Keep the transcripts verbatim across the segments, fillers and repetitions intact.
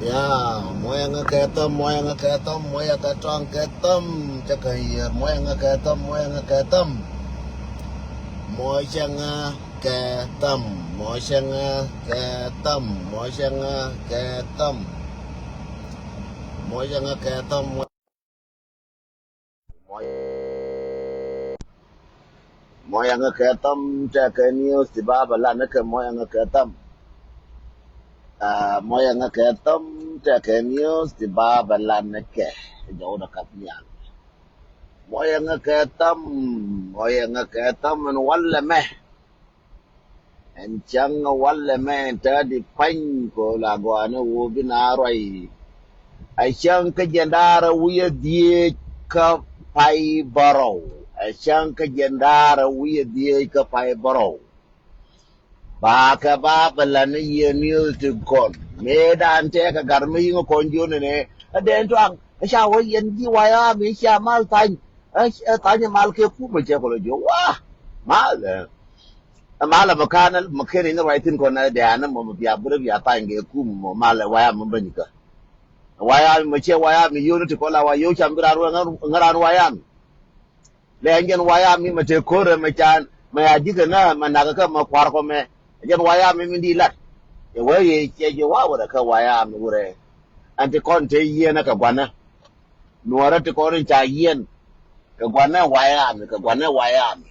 Ya, muɔyɛ ŋa kɛ thäm, muɔyɛ ŋa kɛ thäm, muɔyɛ kɛ tɔŋ kɛ thäm, cɛ kɛ yiër, muɔyɛ ŋa kɛ thäm, muɔyɛ ŋa kɛ thäm. Muɔyɛ ŋa kɛ thäm, muɔyɛ ŋa kɛ thäm, muɔyɛ ŋa kɛ thäm. Muɔyɛ ŋa kɛ thäm, muɔyɛ Muɔyɛ ŋa kɛ thäm tɛkɛ news ti ba bɛ lan kɛ muɔyɛ ŋa kɛ thäm. Ah, muɔyɛ ŋa kɛ thäm tɛkɛ news ti ba bɛ lan kɛ jɔw da kap nial. Muɔyɛ ŋa kɛ thäm, muɔyɛ ŋa kɛ thäm ɛn walɛ mɛ. Ɛn cäŋ walɛ mɛ täädi pany ko la gɔaa ni ɣöö bi na ruac. Ɛ cäŋ kä jiɛn da̱rä wi̱cɛ dhieec kä pay bärɔw. Ɛ cäŋ kä jiɛn da̱rä wi̱cɛ dhieec kä pay bärɔw. Bakɛ ba bɛ lan ni yiëë news ti kɔn mëë dan tɛkɛ gat mi yiŋ kɔn jiön ni. Ɛ dee tuaŋ ɛ ca wä yɛn ji̱ waya mi cia mal thany. Ɛ thany mal kɛ kumɛ cɛ kɔlɔ jiö wa mal ɛ. Ɛ malɛ mɛ ka̱n mɛ ken in ruac thi̱n kɔn ɛ dɛ̈ɛ̈n mɔ mɛ bia bärä bia thany kɛ kum mɔ malɛ waya mɛ bäny kä. Waya mɛ ciɛ waya mi yio̱w ni ti kɔn la wa yio̱w cam bi raan wä ŋä raan waya mi. Lɛ ɛn jɛn waya mi mɛ te ko̱rɛ mɛ can mɛ a ji̱kɛ nä mɛ nakä kä mɛ kua̱r kɔ mɛ. Ɛ jɛn waya mi mi di lat. Ɛ wee yɛ ciɛ ji̱ wa wurɛ kä waya mi wurɛ. Ɛn ti kɔn te yieen ɛ kɛ gua̱nä. Nuɔrä ti kɔn in ca yiɛn kɛ gua̱nɛ wayami kɛ gua̱nɛ wayami.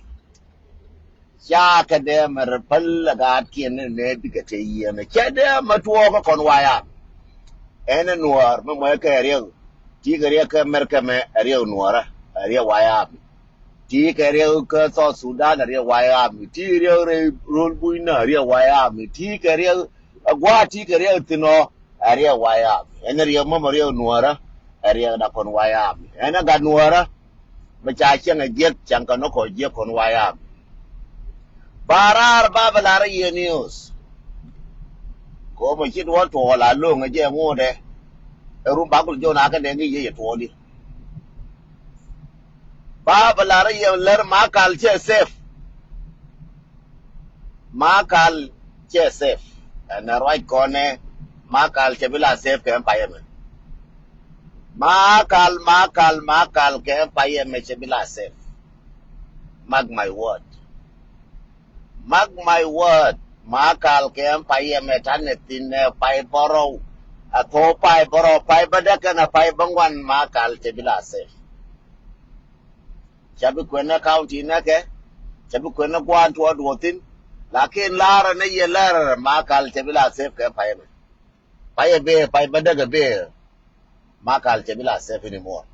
Ca kɛ dee mɛ rɛ päl a gaatkiɛn ni nɛ bikɛ te yiɛn cɛ dee mɛ tuɔɔkä kɔn wayami. Ɛn ɛ nuɔr mɛ mɔɛ kɛ riɛk ti kɛ riɛk kɛ mɛr kɛ mɛ riɛk nuɔrä riɛk wayami. Ti kɛ riɛk kä South Sudan riɛk wayami ti riɛk rɛ rol buny na riɛk wayami ti kɛ riɛk a gua̱a̱ ti kɛ riɛk thin ɔ. Ɛ riɛk wayami ɛn riɛk mɔmɔ riɛk nuɔrä. Ɛ riɛk da kɔn wayami ɛn ɛ gat nuɔrä. Mɛ ca cieŋ ɛ jiɛk cieŋ kɛ nɔ kɔ jiɛk kɔn wayami. Ba raar ba bɛ lar ɛ yiëë news. Ko mɛ cit wä tuɔɔl a lo̱ŋ ɛ jɛ ŋuudɛ. Ɛ rum bakul jon a kɛ nɛ ŋi̱i̱c yɛ yɛ tuɔɔl di. Ba bɛ lar ɛ yiëë lär ma kal cɛ safe. Makal cɛ safe. Ɛn ruac kɔnɛ Makal cɛ bi la safe kɛ payɛ mɛ. Makal Makal Makal kɛ payɛ mɛ cɛ bi la safe. Mark my word. Mark my word. Makal kɛ payɛ mɛ tanɛ thin ɛ pay bärɔw. A thok pay bärɔw pay bädäk kɛn a pay bäŋuan Makal cɛ bi la safe. Ca bi kuɛn ni county nɛkɛ. Ca bi kuɛn ni gua̱a̱n tuɔɔk duɔ̱ɔ̱thin. Lakin la̱rä ni yɛ lär Makal cɛ bi la safe kɛ payɛ mɛ. Payɛ bee pay bädäk bee. Makal cɛ bi la safe anymore.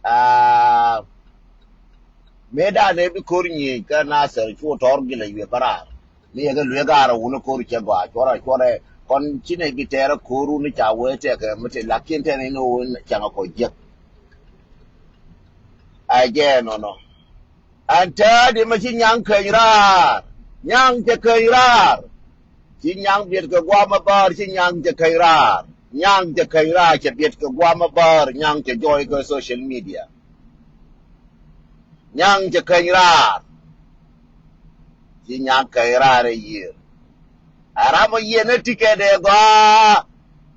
Aa, mëë danɛ bi ko̱r nyiec kä Nasir cu tɔr gilɛ wiɛ bä raar. Mi yɛ kɛ luee gaarä wuni ko̱r cɛ gɔaa cuɔrɛ cuɔrɛ kɔn ci nɛ bi tɛɛrɛ ko̱r wuni ca wee tɛkɛ mi te lakin tɛn in wun cɛŋɛ kɔ jiäk. A jɛ nɔnɔ. Ɛn täädi mɛ ci nyaŋ keny raar. Nyaŋ cɛ keny raar. Ci nyaŋ biɛt kɛ guamä bäär ci nyaŋ cɛ keny raar. Nyaŋ cɛ keny raar cɛ biɛt kɛ guamä bäär nyaŋ cɛ jɔɔy kɛ social media. Nyaŋ cɛ keny raar. Ci nyaŋ keny raar ɛ yiër. Ɛ ram ɔ yiën ɛ tikɛ dee gɔaa.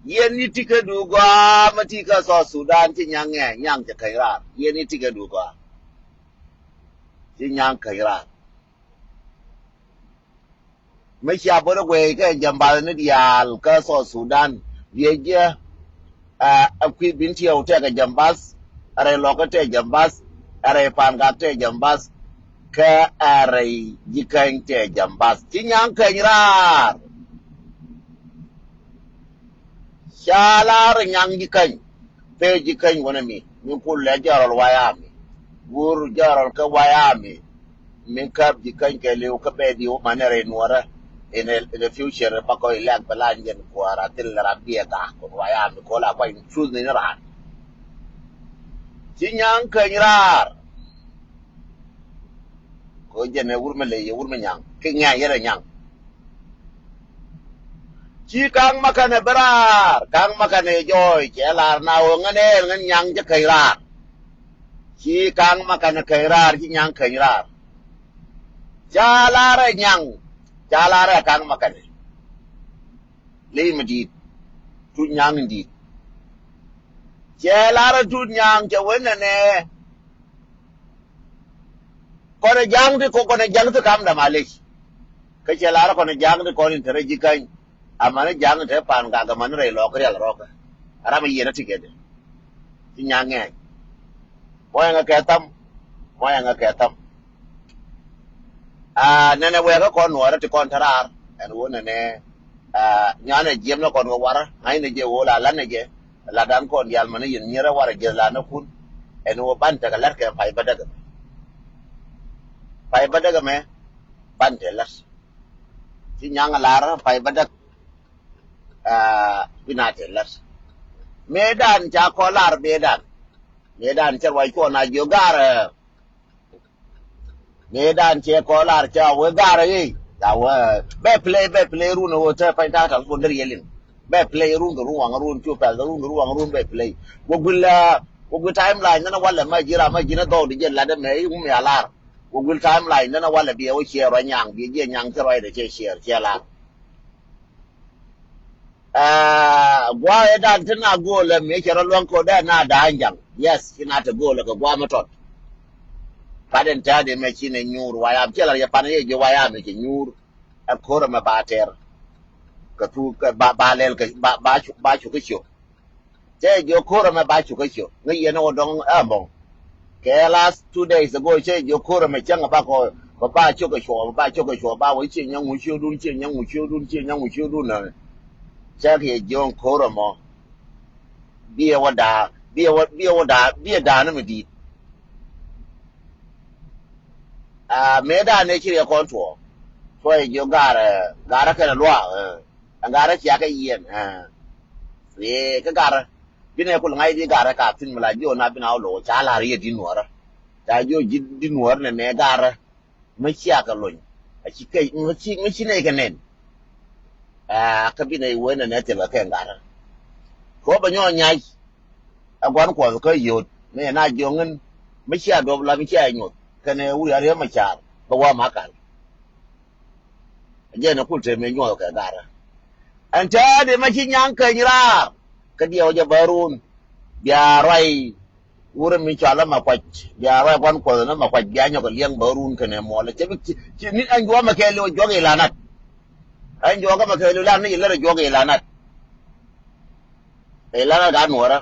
Yiën ni tikɛ du gɔaa mɛ ti kä South Sudan ci nyaŋ ɛ nyaŋ cɛ keny raar yiën ni tikɛ du gɔaa. Ci nyaŋ keny raar. Mi cia bä rɔ guɛy kɛ jambas ni diaal kä South Sudan. Wiɛ jiɛ ɛ kui̱ bin tiɛw tɛkɛ jambas. Ɛ rɛy lɔkä tɛk jambas. Ɛ rɛy pankak tɛk jambas. Kä ɛ rɛy ji̱ käny tɛk jambas ci nyaŋ käny raar. Ca lar nyaŋ ji̱ käny. Pee ji̱ käny wänä mi min kul lɛ jɔrɔl wayami. Wur jɔrɔl kä wayami. Min käp ji̱ käny kɛ liw kä bɛ diw manɛ rɛy nuɔrä. In a, in a future bakɔ ilɛk bɛ lan jɛn kuäär a thil ran biɛ gak kun wayami kol a kuany truth ni ni ran. Ci nyaŋ käny raar. Ko jɛn ɛ wur mi ley ɛ wur mi nyaŋ ki ŋiac yɛn ɛ nyaŋ. Ci kaŋ ma kɛnɛ bi raar kaŋ ma kɛnɛ jɔɔy cɛ lar na ɣöö ŋän ɛɛl ŋän nyaŋ ci käny raar. Ci kaŋ ma kɛnɛ käny raar ci nyaŋ käny raar. Ca lar ɛ nyaŋ ca lar ɛ kaŋ ma kɛnɛ. Ley mi di̱i̱t. Tut Nyaŋ in di̱i̱t. Cɛ lar a Tut Nyaŋ cɛ wen nɛnɛ. Kɔn ɛ ja̱a̱ŋ ti kɔ kɔn ɛ ja̱a̱ŋ ti kam dam alec. Kä cɛ lar kɔn ɛ ja̱a̱ŋ ti kɔn in te rɛy ji̱ käny. Amäni ja̱a̱ŋ in te pan gak amäni rɛy lɔɔk rial rɔɔkä. Ram ɛ yiɛn a ti kɛn. Ti Nyaŋ ŋɛɛny. Mɔyɛ ŋa kɛ tham. Mɔyɛ ŋa kɛ tham. Aa, nɛnɛ wɛɛkä kɔn nuɔɔrä ti kɔn te raar ɛn ɣöö nɛnɛ, aa, nyuanɛ jiɛmnɛ kɔn kɛ warä ŋa̱cnɛ jɛ ɣöö la la̱tnɛ jɛ. La̱tdan kɔn diaal mäni yɛn nyierä warɛ jiɛth la̱tnäkun. Ɛn ɣöö ban tekɛ la̱t kɛ pay bädäk ɛmɛ. Pay bädäk ɛmɛ ban te la̱t. Ci Nyaŋ lar pay bädäk. Aa, bi na te la̱t. Mëëdan ca kɔ lar mëëdan. Mëëdan cɛ ruac cuɔn a jiök ga̱r, ɛ, mëëdan cɛ kɔ lar cɛ a wee ga̱r i̱. Ca wee bɛ play, bɛ play run ɛ ɣöö te pany ta̱a̱ ta̱a̱ kɔn deri yɛ liŋ. Bɛ play run kɛ run waŋ run cu pɛl kɛ run kɛ run waŋ run bɛ play. Wä guil, aa, wä guil timeline nɛn walɛ ma ji̱ ram ma ji̱ ni dhɔɔk di jɛ lat ɛmɛ i̱ wum ya lar. Wä guil timeline nɛn walɛ biɛ wä ciɛ ruac Nyaŋ biɛ jiɛ Nyaŋ cɛ ruac dɛ cɛ ciɛ ciɛ lar. Aa, gua̱a̱k ëë dan ti na go̱o̱l ɛ mëë cɛ rɔ luäŋ ko̱dɛ na da̱a̱ ja̱ŋ. Yes, ci na te go̱o̱l ɛ kɛ gua̱a̱k mi tɔt. Pat ɛn tɛ̈t ɛmɛ ci nɛ nyuur wayam, ciɛ la yɛ pan yɛ ji̱ wayam ɛ cɛ nyuur. Ɛ ko̱r ɛmɛ ba tɛr. Kɛ thuk kɛ ba, ba lɛl kɛ, ba, ba cu, ba cu kä ciök. Cɛ jiök ko̱r ɛmɛ ba cukä ciök ŋäc yɛn ɛ wä dɔ̱ŋ ɛ mɔŋ. Kɛ last two days ago cɛ jiök ko̱r ɛmɛ cäŋ ɛ ba kɔ bɛ ba cök kɛ cuɔɔk bɛ ba cök kɛ cuɔɔk ba wä ciɛ nyɛ ŋuc ciökdun ciɛ nyɛ ŋuc ciökdun ciɛ nyɛ ŋuc ciökdun nä. Cɛ kɛ jiök ko̱r ɛmɔ. Biɛ wä da̱a̱ biɛ wä biɛ wä da̱a̱ biɛ da̱a̱ ni mi di̱i̱t. Aa, mëë da̱a̱ nɛ ci riɛ kɔn tuɔɔk. Tuɔɔk jiök ga̱rɛ ga̱rɛ kɛnɛ luaak. Ɛn garä cia kɛ yiɛn. Ɛ, ɛ, kä garä. Binɛ kul ŋa̱c di garä ka thi̱n mi la jiɔ na bin a wä lo̱k ca la̱r yɛ di nuɔrä. Ca jiɔ ji̱ di nuɔrä nɛ nɛ garä. Mi cia kɛ lony. A ci kɛ, mi ci, mi ci nɛ kɛ nɛn. Ɛ, kä binɛ iwee nɛ nɛ thil kɛ kɛ garä. Kɛ wä bɛ nyɔ nyac. Ɛ gua̱n kuɔth kä yio̱t. Mi na jiɔ ŋän. Mi cia duɔp la mi cia nyuɔth. Kɛnɛ wuri a riɛ ma car. Bɛ wa ma kal. Jɛn ɛ kul te mëë nyuɔth kɛ garä. Ɛn täätdi ma ci nyaŋ keny raar. Kä diɛw jɛ bä run. Bia ruac wurɛ mi cɔal ɛ ma kuac. Bia ruac gua̱n kuɔth ni ma kuac bia nyɔk kɛ liɛŋ bä run kɛnɛ muɔlɛ. Cɛ bi ci, ci ni ɛn juɔmɛ kɛɛliw juɔk ilanat. Ɛn juɔkɛ mɛ kɛɛliw lan ni ilɛr juɔk ilanat. Ilanat gat nuɔrä.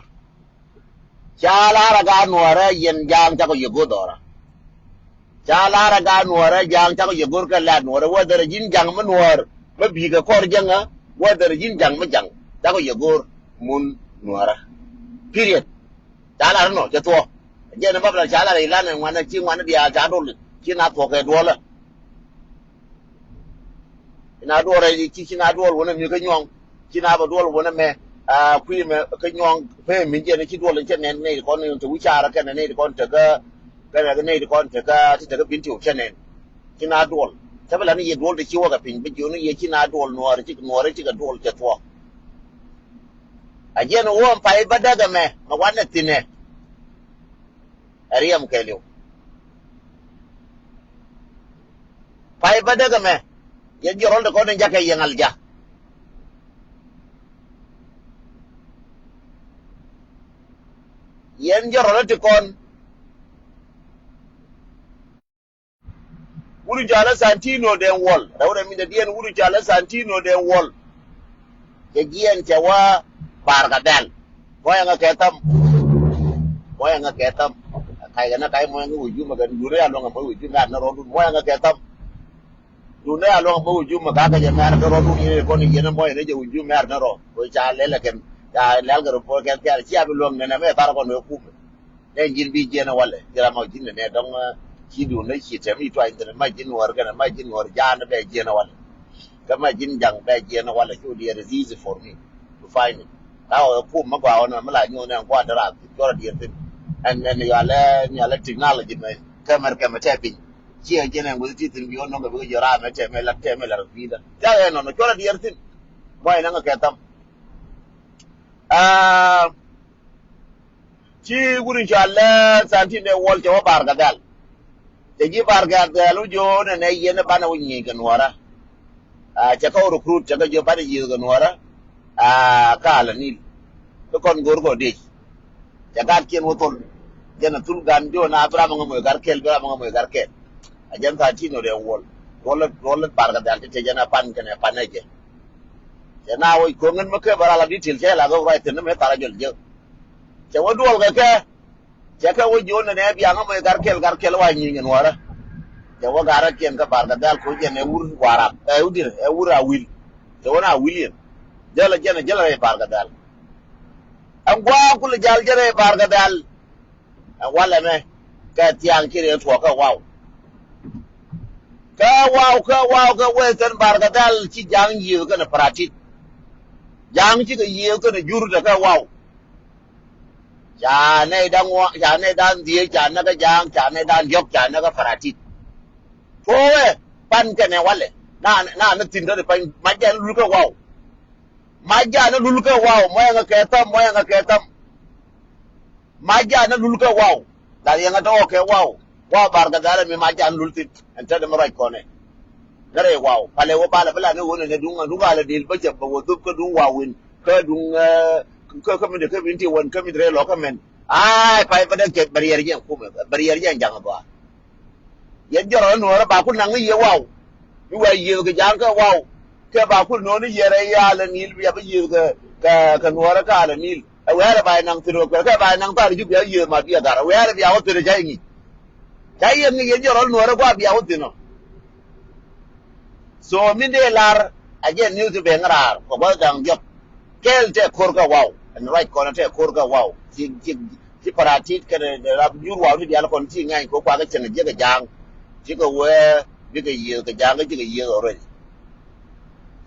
Ca lar a gaat nuɔɔrä yɛn ja̱a̱ŋ cakɔ yɛ go̱r dhɔra. Ca lar a gaat nuɔɔrä ja̱a̱ŋ cakɔ yɛ go̱r kɛ lat nuɔɔrä whether ji̱n ja̱ŋ mi nuɔɔr mi bi̱i̱ kɛ kɔr jäŋä whether ji̱n ja̱ŋ mi ja̱ŋ cakɔ yɛ go̱r mun nuɔɔrä. Period. Ca lar inɔ cɛ thuɔɔ. Jɛn in bä bi la ca lar ilan in ŋuan in ci ŋuan in diaal ca dol ci na thuɔɔk kɛ duɔlä. Ci na duɔl rɛy ci ci na duɔl wänä mi kä nyuɔ̱ŋ. Ci na bä duɔl wänä mɛ a kui̱ mɛ kä nyuɔ̱ŋ pee mi jɛn ci duɔl in cɛ nɛn nɛy ti kɔn in te wi̱caarä kɛnɛ nɛy ti kɔn tekä kɛnɛ nɛy ti kɔn tekä ti tekä bin ti wä cɛ nɛn. Ci na duɔl cɛ bä la ni yɛ duɔl ti ci wä kɛ piny bi jiɔni yɛ ci na duɔl nuɔɔri ci nuɔɔri ci kɛ duɔl cɛ thuɔ̱k. A jiɛn wä pay bä däk ɛmɛ mɛ wanɛ thinɛ. Ɛ riɛm kɛɛliw. Pay bä däk ɛmɛ yɛn jɛ rɔl ti kɔn in jakɛ yɛŋ alja. Yɛn jɛ rɔl ti kɔn. Wut in cɔalɛ Santino Deng Wol rɛw rɛ min dɛ diɛn wut in cɔalɛ Santino Deng Wol. Cɛ jiɛn cɛ wä Bar Gadhɛl. Mɔyɛ ŋa kɛ tham. Mɔyɛ ŋa kɛ tham. Kac kɛ na kac mɔyɛ ŋa wä jumɛ kɛ dun ya luɔŋ mɔyɛ wä jumɛ ar na rɔdun mɔyɛ ŋa kɛ tham. Dun ya luɔŋ mɔyɛ wä jumɛ ka kɛ jɛ mɛr kɛ rɔdun yɛn kɔn yɛn mɔyɛ ne jɛ wä jumɛ ar na rɔ. Ko ca lɛl kɛn ca lɛl kɛ rɔ pɔ kɛn kɛn cia bi luɔŋ nɛnɛ mɛ thar kɔn wɛ kumɛ. Nɛ ji̱n bi jiɛn walɛ ji̱ ram ma ji̱n nɛ dɔŋ. Ci dun nɛ ci tɛm i̱ tuany thin ma ji̱n wär kɛnɛ ma ji̱n wär ja̱a̱n bɛ jiɛn walɛ. Kä ma ji̱n ja̱ŋ bɛ jiɛn walɛ cu diɛɛr is easy for me to find it. Ka wä kum ma gɔaa wä nɛ mi la nyuɔn nɛ gua̱a̱n dɛ rath cuɔrɛ diɛɛr thin. Ɛn ɛn yɔalɛ ni yɔalɛ technology mɛ kɛmɛr kɛmɛ tɛ piny. Ci ɛ jiɛn ɛn guithi ti thin bi wä nɔŋ kɛ bi kɛ jiɔ rath mɛ tɛmɛ la tɛmɛ la rɛ pi̱i̱dä. Ca ɛ nɔnɔ cuɔrɛ diɛɛr thin. Mɔc nɛ ŋɛ kɛ tham. Aa. Ci wut in cɔal lɛ Santino Deng Wol cɛ wä Bar Gadhɛl. Cɛ ji̱ Bar Gadhɛl wä jiö nɛnɛ yɛn banɛ wä nyieny kɛ nuɔrä. Aa, cɛ kä wä recruit cɛ kä jiö banɛ yiëëth kɛ nuɔrä. Aa, kä Ala Nil. Kä kɔn go̱o̱r kɔ dec. Cɛ gatkiɛn wä thol. Jɛn a thul gan diɔ na bi ram ŋä moc gat kɛl, bi ram ŋä moc gat kɛl. A jɛn thaa ti nɔ rɛn wol. Duɔl lät, duɔl lät Bar Gadhɛl ti te jɛn a pan kɛnɛ pan ɛ jɛ. Cɛ na wä ko̱ŋ in mi kɛ bä ral a di til cɛ la gɛ ruac thin ni mi thar a jɔl jɛ. Cɛ wä duɔl kɛ kɛ. Cɛ kɛ wä jiɔn nɛ nɛ biaŋ a moc gat kɛl, gat kɛl wa nyieny in wärä. Cɛ wä gat rɛ kiɛn kä Bar Gadhɛl koc jɛn ɛ wur Warap, ɛ wur diɛn, ɛ wur Awil. Cɛ wä na Awil yɛn. Jäl a jɛn a jäl a rɛy Bar Gadhɛl. Ɛn gua̱a̱ kulɛ jal jɛ rɛy Bar Gadhɛl. Ɛn walɛ mɛ kɛ thiaŋ ci rɛy tuɔɔk kä Waw. Kä Waw, kä Waw, kä Western Bar Gadhɛl ci Ja̱a̱ŋ yiëëth kɛnɛ Paratit. Ja̱a̱ŋ cikɛ yiëëth kɛnɛ jur te kä Waw. Ca nɛy da̱ŋ ŋuan, ca nɛy da̱ŋ dhieec, ca näk kä Ja̱a̱ŋ, ca nɛy da̱ŋ diɔ̱k, ca näk kä Paratit. Tuɔɔkɛ pan kɛnɛ walɛ. Na, na, na thi̱n dɔ̱di̱ pany, mac jɛ ni lul kä Waw. Mac jɛ ni lul kä Waw, mɔyɛ ŋä kɛ thäm, mɔyɛ ŋä kɛ thäm. Mac jɛ ni lul kä Waw. Da̱r yɛ ŋä tɔ̱ kɛ Waw. Waw Bar Gadhɛl mi mac jɛ ni lul thi̱n. Ɛn te dee mi ruac kɔnɛ. Ŋärɛ Waw. Palɛ wä palɛ bi la ni wä ni duŋ, duŋ alɛ dil bä cɛ bä wä dhup kä duŋ Waw win. Kä duŋ, eh, kä, kä min de kä min ti wän, kä min de rɛ lɔ kä mɛn. Ay, pay bä dee kɛ bä riɛr jɛ kumɛ, bä riɛr jɛ jaŋ bä. Yɛn jɔrɔ nuɔrɛ ba ku naŋ ni yɛ Waw. Ni wɛ yiëëth kɛ Ja̱a̱ŋ kɛ Waw. Kɛ ba ku nuɔrɛ ni yɛ rɛ yalɛ Nil bia bä yiëëth kɛ, kɛ, kɛ nuɔrɛ kɛ alɛ Nil. Ɛ wɛɛrɛ ba yɛ naŋ thi̱n wä kuɛl kɛ ba yɛ naŋ thar juk bia yiëëth ma bia gar. Ɛ wɛɛrɛ bia wä thi̱n ca yɛ ŋi̱c. Ca yɛ ŋi̱c yɛn jɔrɔ nuɔrɛ gua bia wä thi̱n ɔ. So min dee lar a jɛ niw ti ben raar kɛ gua̱th da̱ŋ diɔ̱k. Kɛɛl tɛ ko̱r kä Waw. Ɛn ruac kɔn tɛ ko̱r kä Waw. Ci, ci, ci Paratit kɛnɛ rap jur Waw ni diaal kɔn ci ŋɛny kɛ kuakä cieŋ jiäk kɛ Ja̱a̱ŋ. Cikɛ wee bikɛ yiëëth kɛ Ja̱a̱ŋ kä cikɛ yiëëth already.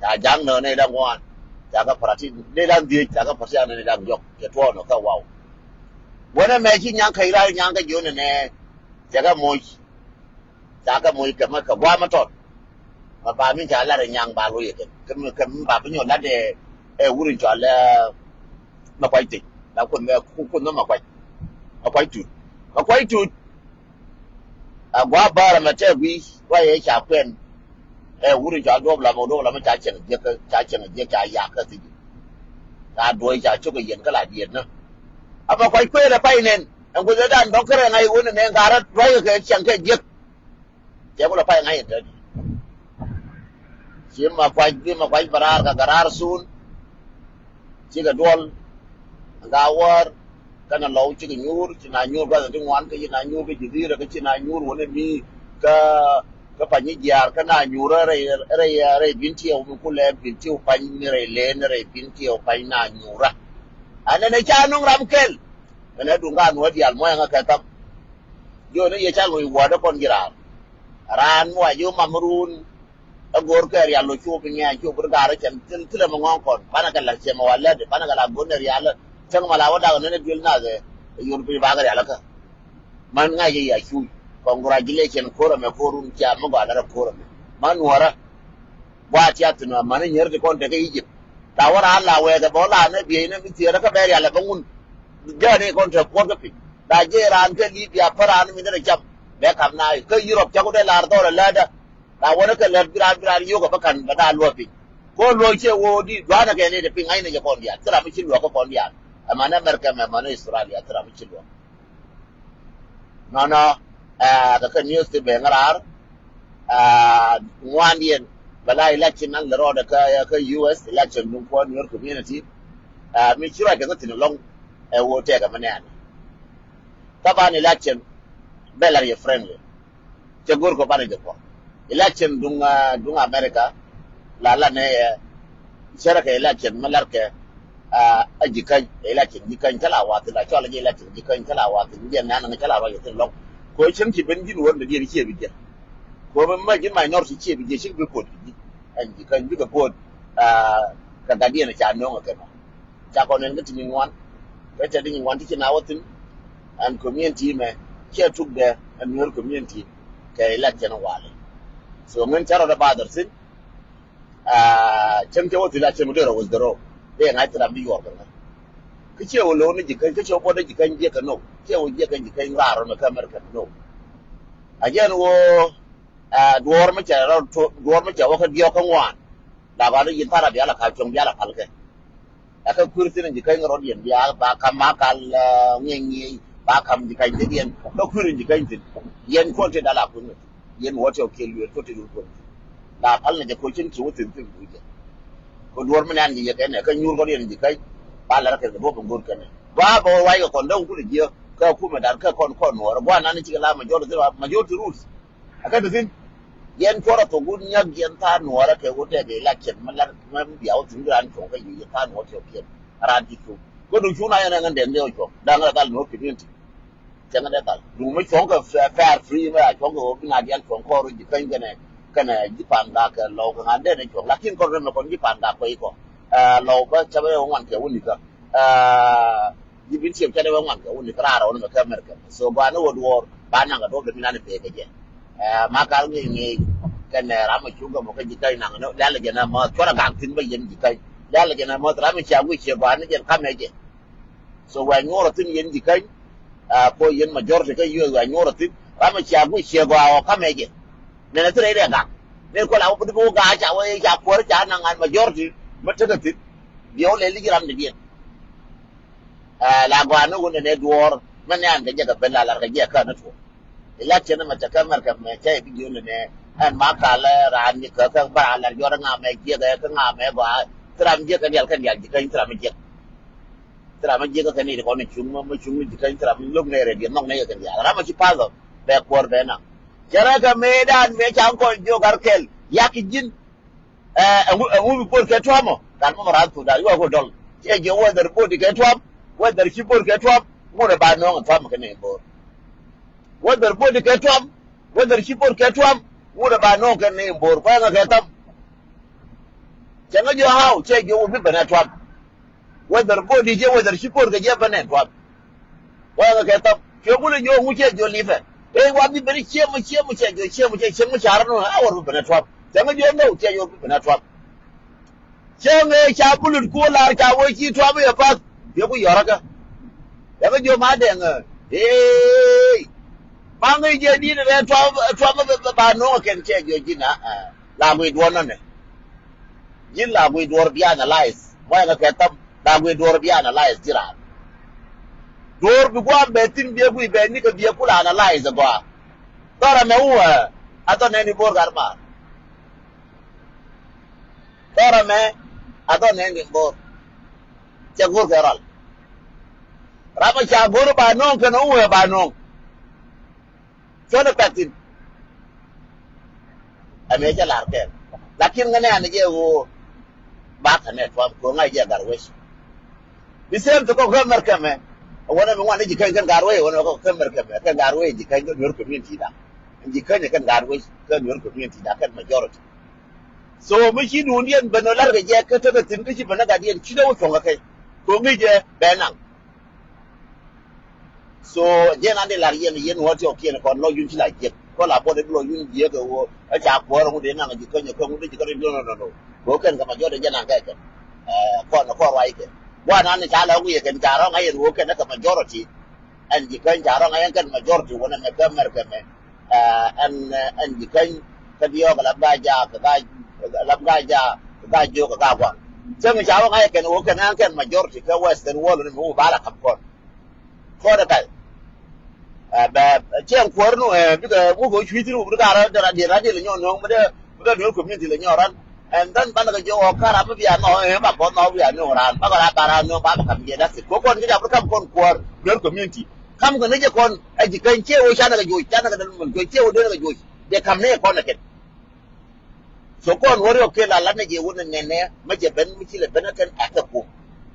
Ca Ja̱a̱ŋ nöö nɛy da̱ŋ ŋuan. Ca kä Paratit nɛy da̱ŋ dhieec, ca kä Paratit nɛy da̱ŋ diɔ̱k. Cɛ tuɔɔk nɔ kä Waw. Wänɛ mɛ ci nyaŋ kä i̱ lar nyaŋ kä jiön nɛ nɛ. Cɛ kä moc. Ca kɛ moc kɛ mɛ kɛ gua̱a̱mɛ tɔt. Mɛ ba mi ca lat ɛ nyaŋ ba loc ɛ kɛ kɛ mi, kɛ mi ba bi nyɔk lat ɛ, ɛ wur in cɔal ɛ mɛ kuac tec. La kun mɛ kun mɛ kuac. Mɛ kuac tut. Mɛ kuac tut. A gua̱a̱ bäärä mɛ tɛk wi̱i̱ ruac ɛ ca kuɛn. Ɛ wur in cɔal duɔp la mɛ duɔp la mɛ ca cieŋ jiäk, ca cieŋ jiäk ca yak kä thi̱n. Ca duɔ̱c ca cok ɛ yɛn kä la diɛt nä. A mɛ kuac kuëël ɛ pay nɛn. Ɛn guic ɛ dan dɔ̱ŋ kärɛ ŋa̱c ɣöö nɛn ɛ ŋa̱rä ruac ɛ kɛ cieŋ kɛ jiäk. Cɛ ku lɔ pay ŋa̱c in te. Ci ma kuac bi ma kuac bɛ raar kɛ kɛ raar sun. Cikɛ duɔl. Ŋa wäär. Kɛnɛ lɔw cikɛ nyuur, ci na nyuur gua̱th ti ŋuan, kä ci na nyuur kä ji̱ dhi̱i̱rä, kä ci na nyuur wä ni mi kä, kä pany ni jiaar, kä na nyuur rɛy, rɛy, rɛy bin tiɛw mi kulɛ bin tiɛw pany ni rɛy leen, rɛy bin tiɛw pany na nyuurä. Anɛnɛ ca nuŋ ram kɛl. Kɛnɛ duŋ ka nuɔ diaal muɔ̱yɛ ŋä kɛ thäm. Jiɔn ni yɛ ca ŋuc wuɔ̱ɔ̱dä kɔn ji̱ raar. Raan mi wa ji̱ mam run. Ɛ go̱o̱r kɛ rial lo cuɔp iŋɛ cuɔp ri gaar cɛn thil thilɛ mi ŋɔ̱ɔ̱ŋ kɔn banɛ kɛ la cɛmɛ wa lɛt banɛ kɛ la go̱n ɛ rial. Cäŋ ma la wä dak nɛn ɛ duel nath ɛ yor piny bakɛ rial kä. Man ŋa̱c ɛ ya cuuc. Congratulation ko̱r ɛmɛ ko̱r run cia mi gɔaa lɛr ɛ ko̱r ɛmɛ. Man nuɔrä. Gua tiath thin wa mani nyier ti kɔn tekɛ Egypt. La wä raan la wɛɛkɛ bä la nɛ biey nɛ mi thiee rɛ kä bɛ rial ɛ bä ŋun. Jɛ ni kɔn te kuɔt kä piny la jɛ raan kä Libya pä raan mi derɛ cam. Bɛ kam na kä Europe cak wä dee lar dhɔr ɛ läädä. La wä ni kɛ lät bi raan bi raan yio̱k ɛ bä kan bɛ da̱a̱ luɔ̱k piny. Ko luɔ̱k ciɛ wä di duanɛ kɛ ni de piny ŋa̱cnɛ jɛ kɔn diaal thil ram mi ci luɔ̱k kä kɔn diaal. Ɛ man America mɛ man Australia thil ram mi ci luɔ̱k. Nɔnɔ, ɛ, kɛ kɛ news ti ben raar, ɛ, ŋuandiɛn bɛ la election nan lɛ rɔɔdɛ kä, kä U S election duŋ kuɔn Nuer community, ɛ, mi ci ruac kɛ kä thin lɔŋ, ɛ, wä tɛkɛ mi nɛɛn. Kä ban election bɛ lar yɛ friendly. Cɛ go̱r kɔ banɛ jɛ kɔ. Election duŋ, ah, duŋ America la la nɛ, eh, cɛrɛ kɛ election mi lar kɛ, ah, a Jikäny, election Jikäny kä la wathi la cɔl a jɛ election Jikäny kä la wathi jɛ nan ŋa cɛ la ruac thin lɔŋ. Ko cieŋ ci ben ji̱n wä ni diɛn ciɛ bi jɛ. Ko mi ma ji̱n minority ciɛ bi jɛ cik bi pot bi ji̱. Ɛn Jikäny bikɛ pot, ah, kɛ gat diɛn ca no̱o̱ŋ kɛ nɔ. Ca kɔn ɛn kä ti nyin ŋuan. Kä tɛ di nyin ŋuan ti ci na wä thin. Ɛn community mɛ ciɛ tuk dɛ ɛn Nuer community kɛ election walɛ. So ŋän cɛ rɔ dɛ bother thin. Ah, cɛm cɛ wä thin a cɛm dee rɔ wä dhɛrɔ. Dee ŋa̱c thin a bi yuɔr kɛ ŋa̱c. Kä ciɛ wä lo̱w ni Jikäny kä ciɛ wä buɔt dee Jikäny jiɛ kɛ no̱k ciɛ wä jiɛ kɛ Jikäny raar rɔ mɛ kä America no̱k. A jɛn wä, ah, duɔ̱ɔ̱r mi cɛ rɔ duɔ̱ɔ̱r mi cɛ wä kä diɔ̱k kä ŋuan. La ba ni yin thar a bia la kal cuɔ̱ŋ bia la pal kɛ. Ɛ kä kui̱r thi̱n ji̱ käny rɔ̱diɛn bia ba kam ma kal ŋi̱eec ŋi̱eec ba kam ji̱ käny thi̱n yɛn kä kui̱r ji̱ käny thi̱n. Yɛn kuɔn ti dal a kui̱r mi thi̱n yɛn wä ti ɔ kiɛ lueer kuɔn ti dul kuɔn. La pal ni jɛ ko̱ cin ti wä thi̱n thi̱n buc jɛ. Kɛ duɔ̱ɔ̱r mi nɛn ji̱ yɛ kɛn ɛ kä nyuur kɔn yɛn ji̱ käny. Ba lɛr kɛ kɛ duɔ̱ɔ̱p in go̱o̱r kɛn ɛ gua bɛ wä ruac kɛ kɔn dee wä kul jiɛ kä kumɛ dan kä kɔn kɔn nuɔɔr gua nan cikɛ la majority rules. Ɛ kä ti thi̱n yɛn cuɔrɛ thok wut nyak yɛn tha̱a̱n nuɔɔrä kɛ wut tɛk election mi lat mi bia wä thi̱n bi raan cuɔ̱ŋ kä yiëë yɛn tha̱a̱n nuɔɔr tiɔp kiɛn. Raan ti cuŋ kä duŋ cuŋ na yɛn ɛŋän dɛn dee wä cuɔ̱ŋ da̱ŋ rɛ dhal nuɔɔr community. Cäŋ dee dhal duŋ mi cuɔ̱ŋ kɛ fair free mi a cuɔ̱ŋ kɛ wä bi ŋa̱t yɛn cuɔ̱ŋ kɔɔr wä ji̱ käny kɛnɛ kɛnɛ ji̱ pa̱a̱n gak kɛ lɔw kɛ ŋa̱t dee ni cuɔ̱ŋ lakin kɔn rɛmɛ kɔn ji̱ pa̱a̱n gak kɔc kɔ. Lɔw bä cä bä wä ŋuan kɛ wä nikä. Ji̱ bin tiɛp cä dee wä ŋuan kɛ wä nikä raar wä ni mɛ kä America so gɔaa ni wä duɔɔr ba naŋ kɛ duɔɔr dee mi nan pee kɛ jɛ. Ɛ ma kal ŋi̱i̱c ŋi̱i̱c kɛnɛ ram mi cuŋ kɛ mɔ kä ji̱ käny naŋ ni lial jɛ nɛ mäth cuɔrɛ gak thi̱n bä yɛn ji̱ käny lial jɛ nɛ mäth ram mi cia guic ciɛ gɔaa ni jɛn kamɛ jɛ. So wɛ nyuɔrɛ thi̱n yɛn ji̱ käny. Ko yɛn majority kä yuɛth wɛ nyuɔrɛ thi̱n ram mi cia guic ciɛ gɔaa ɔ kamɛ jɛ. Nɛnɛ thi rɛy rɛ gak nɛn kuɔl a wä bi wä gak ca wä ca kuäär ca naŋ an majority mi tekɛ thi̱n. Biɛ wä lɛl i̱ ji̱ ram dɛ diɛn. Ɛ la gɔaa ni wun ɛn ɛ duɔɔr mɛn ni an kɛ jɛ kɛ ben la lar kɛ jɛ kä ni tuɔ. Election mɛ cɛ kä America mɛ cɛ i̱ bi jiön ɛn ɛ ɛn ma kalɛ raan ni kä kä ba lar jɔr ŋa mɛ jiɛk ɛ kä ŋa mɛ gɔaa. Thi ram jiɛk kɛ dial kɛ dial ji̱ käny thi ram jiɛk. Thi ram jiɛk kɛ ni kɔn cuŋ mɛ cuŋ ni ji̱ käny thi ram lo̱k nɛ rɛ diɛ nhɔk nɛ kɛ dial ram ci path ɔ bɛ kuɔr bɛ na. Cɛ rɛ kɛ mëë dan mëë ca kɔn jiök ar kɛl yak ji̱n. Ɛŋu bi bo̱o̱r kɛ tuam ɔ kan mɔ ran thuk da̱a̱ yuɔk kɛ dɔl. Cɛ jiɛ whether bo̱o̱r di kɛ tuam whether ci bo̱o̱r kɛ tuam. Ŋut ɛ ba nööŋ ɛ tuam kɛ nɛy bo̱o̱r. Whether bo̱o̱r di kɛ tuam whether ci bo̱o̱r kɛ tuam. Ŋut ɛ ba nööŋ kɛ nɛy bo̱o̱r kuɛ ŋa kɛ tham. Cɛ ŋa jiɔ haw cɛ jiɔ wut bi ben ɛ tuam. Whether bo̱o̱r di jɛ whether ci bo̱o̱r kɛ jɛ ben ɛ tuam. Wä kɛ thɔp cuɛ gulɛ jiɔ ŋu cɛ jiɔ lipɛ. Ëë wa bi ben ciemɔ ciemɔ cɛ jiɔ ciemɔ cɛ ciemɔ carɛ nɔ a wär bi ben a tuap. Cɛ ŋä jiɔ nɔw cɛ jiɔ bi ben a tuap. Cɛ ŋɛ ca bulut kuɔ lar ca wä ci tuap yɛ path. Yɛ ku yɔrä kɛ. Yɛ kɛ jiɔ ma dɛŋ. Ëë. Ma ŋɛ jɛ dit rɛ tuap tuap ba nɔŋ kɛn cɛ jiɔ ji̱ na. La guic duɔ̱ɔ̱r nɔnɛ. Ji̱n la guic duɔ̱ɔ̱r bi analyze. Mɔyɛ ŋä kɛ thäm la guic duɔ̱ɔ̱r bi analyze ji̱ raan. Duɔ̱ɔ̱r bi gua̱a̱m bɛ thi̱n biɛ guic bɛ nikɛ biɛ kul analyze gɔaa. Dhɔrɛ mɛ wuɛ a dhɔ nɛn i̱ bo̱o̱r gat maar. Dhɔrɛ mɛ a dhɔ nɛn i̱ bo̱o̱r. Cɛ go̱o̱r kɛ rɔl. Ram a ca go̱o̱r ba nööŋ kɛn wuɛ ba nööŋ. Cuɔ̱n ɛ pɛ̈k thi̱n. Ɛmɛ cä la̱r kɛɛl. Lakin ŋäni an jɛ ɣöö ba känɛ tuam ko̱ŋ a jɛ gar wec. Bi same to kɔk kä America mɛ. Ɛ wänɛ mi ŋuan ni ji̱ käny kɛn gar wec ɛ wänɛ kɔk kä America mɛ kɛn gar wec ji̱ käny kä Nuer community da. Ji̱ käny kɛn gar wec kä Nuer community da kɛn majority. So mi ci duundiɛn ben ɔ la̱r kɛ jɛ kä tekɛ thi̱n kä ci ben ɛ gatdiɛn ci dee wä cuɔ̱ŋ kɛ kɛn ko̱ŋ i̱ jɛ bɛ naŋ. So jiɛn an di lar yɛn yɛn wä ti ɔ kiɛn kɔn lɔ yun ci la jiɛk kɔ la buɔt ibi lɔ yun jiɛk kɛ wä ɛ ca kuɔr ŋut in naŋ ji̱ käny ɛ kä ŋut in ji̱ kä ri lo̱n lo̱n lo̱n. Kɛ wä kɛn kɛ ma jɔt ɛ jɛn an kɛ kɛn kɔn kɔn ruac kɛ. Wa nan ca la wiɛ kɛn ca rɔŋ a yɛn wä kɛn ɛ kɛ majority. Ɛn ji̱ käny ca rɔŋ a yɛn kɛn majority wä nɛ mɛ kɛ mɛr kɛ mɛ. Ɛn ɛn ji̱ käny kä diɔ̱ɔ̱k lam ga ja kɛ ga lam ga ja kɛ ga jiök kɛ ga gua̱n. Cäŋ ca wä ŋa̱c kɛn wä kɛn ɛn kɛn majority kä western world ni mi wä bala kam kɔn. Kɔn ɛ kal. Bɛ cɛn kuɔr nu bikɛ wä kɛ wä cui̱ thin wä bi kar dera dera dera dera nyɔ nöŋ mi dee mi dee nöŋ community lɛ nyɔ ran. And then banɛ kɛ jiök ɔ kar a mi bia nɔ ɛ ma bɔth nɔ bia nöŋ ran ba kɛ ra ba ra nöŋ ba bɛ kam jɛ da̱k thik kɔ kɔn kɛ jap ri kam kɔn kuɔr nöŋ community. Kam kɛ ni jɛ kɔn ɛ ji̱ käny ciɛ wä canɛ kɛ joc canɛ kɛ dɛn mɛn joc ciɛ wä dee nɛ kɛ joc. Dee kam ni jɛ kɔn ɛ kɛn. So kɔn wä riɔk kɛ la lat ni jɛ wä ni nɛnɛ mɛ jɛ ben mi ci lɛ ben ɛ kɛn ɛ kɛ kum.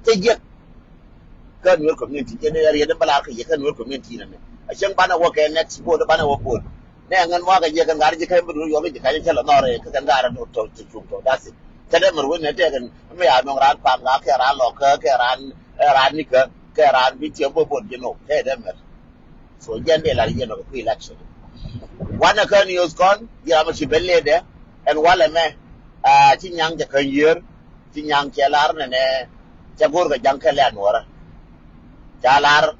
Cɛ jiɛk. Kä Nuer community jɛ ni riɛt ni bä lar kɛ yɛ kä Nuer community nɛ mɛ a cäŋ banɛ wä kɛ next board banɛ wä board. Nɛ ŋän mɔ kɛ yɛ kɛn ŋa̱r ji̱ käny bä duun yɔk ji̱ käny cä lɛ nɔr kɛ kɛn ŋa̱r ni tɔ ti cuŋ tɔ dasi. Cä dee mɛr wen ni tɛk kɛn mi ya nɔŋ raan pam ŋa̱ kɛ raan lɔ kä kɛ raan raan ni kä kɛ raan bi tiɛm bä board ji̱ nɔ kɛ dee mɛr. So jɛn dee lar yɛn ɔ kɛ kui̱ election. Wanɛ kä news kɔn ji̱ ram ci ben lede ɛn walɛ mɛ. Ci nyaŋ jɛ käny yiër ci nyaŋ cɛ lar nɛnɛ. Cɛ go̱o̱r kɛ ja̱ŋ kɛ lɛ anuɔrä. Ca lar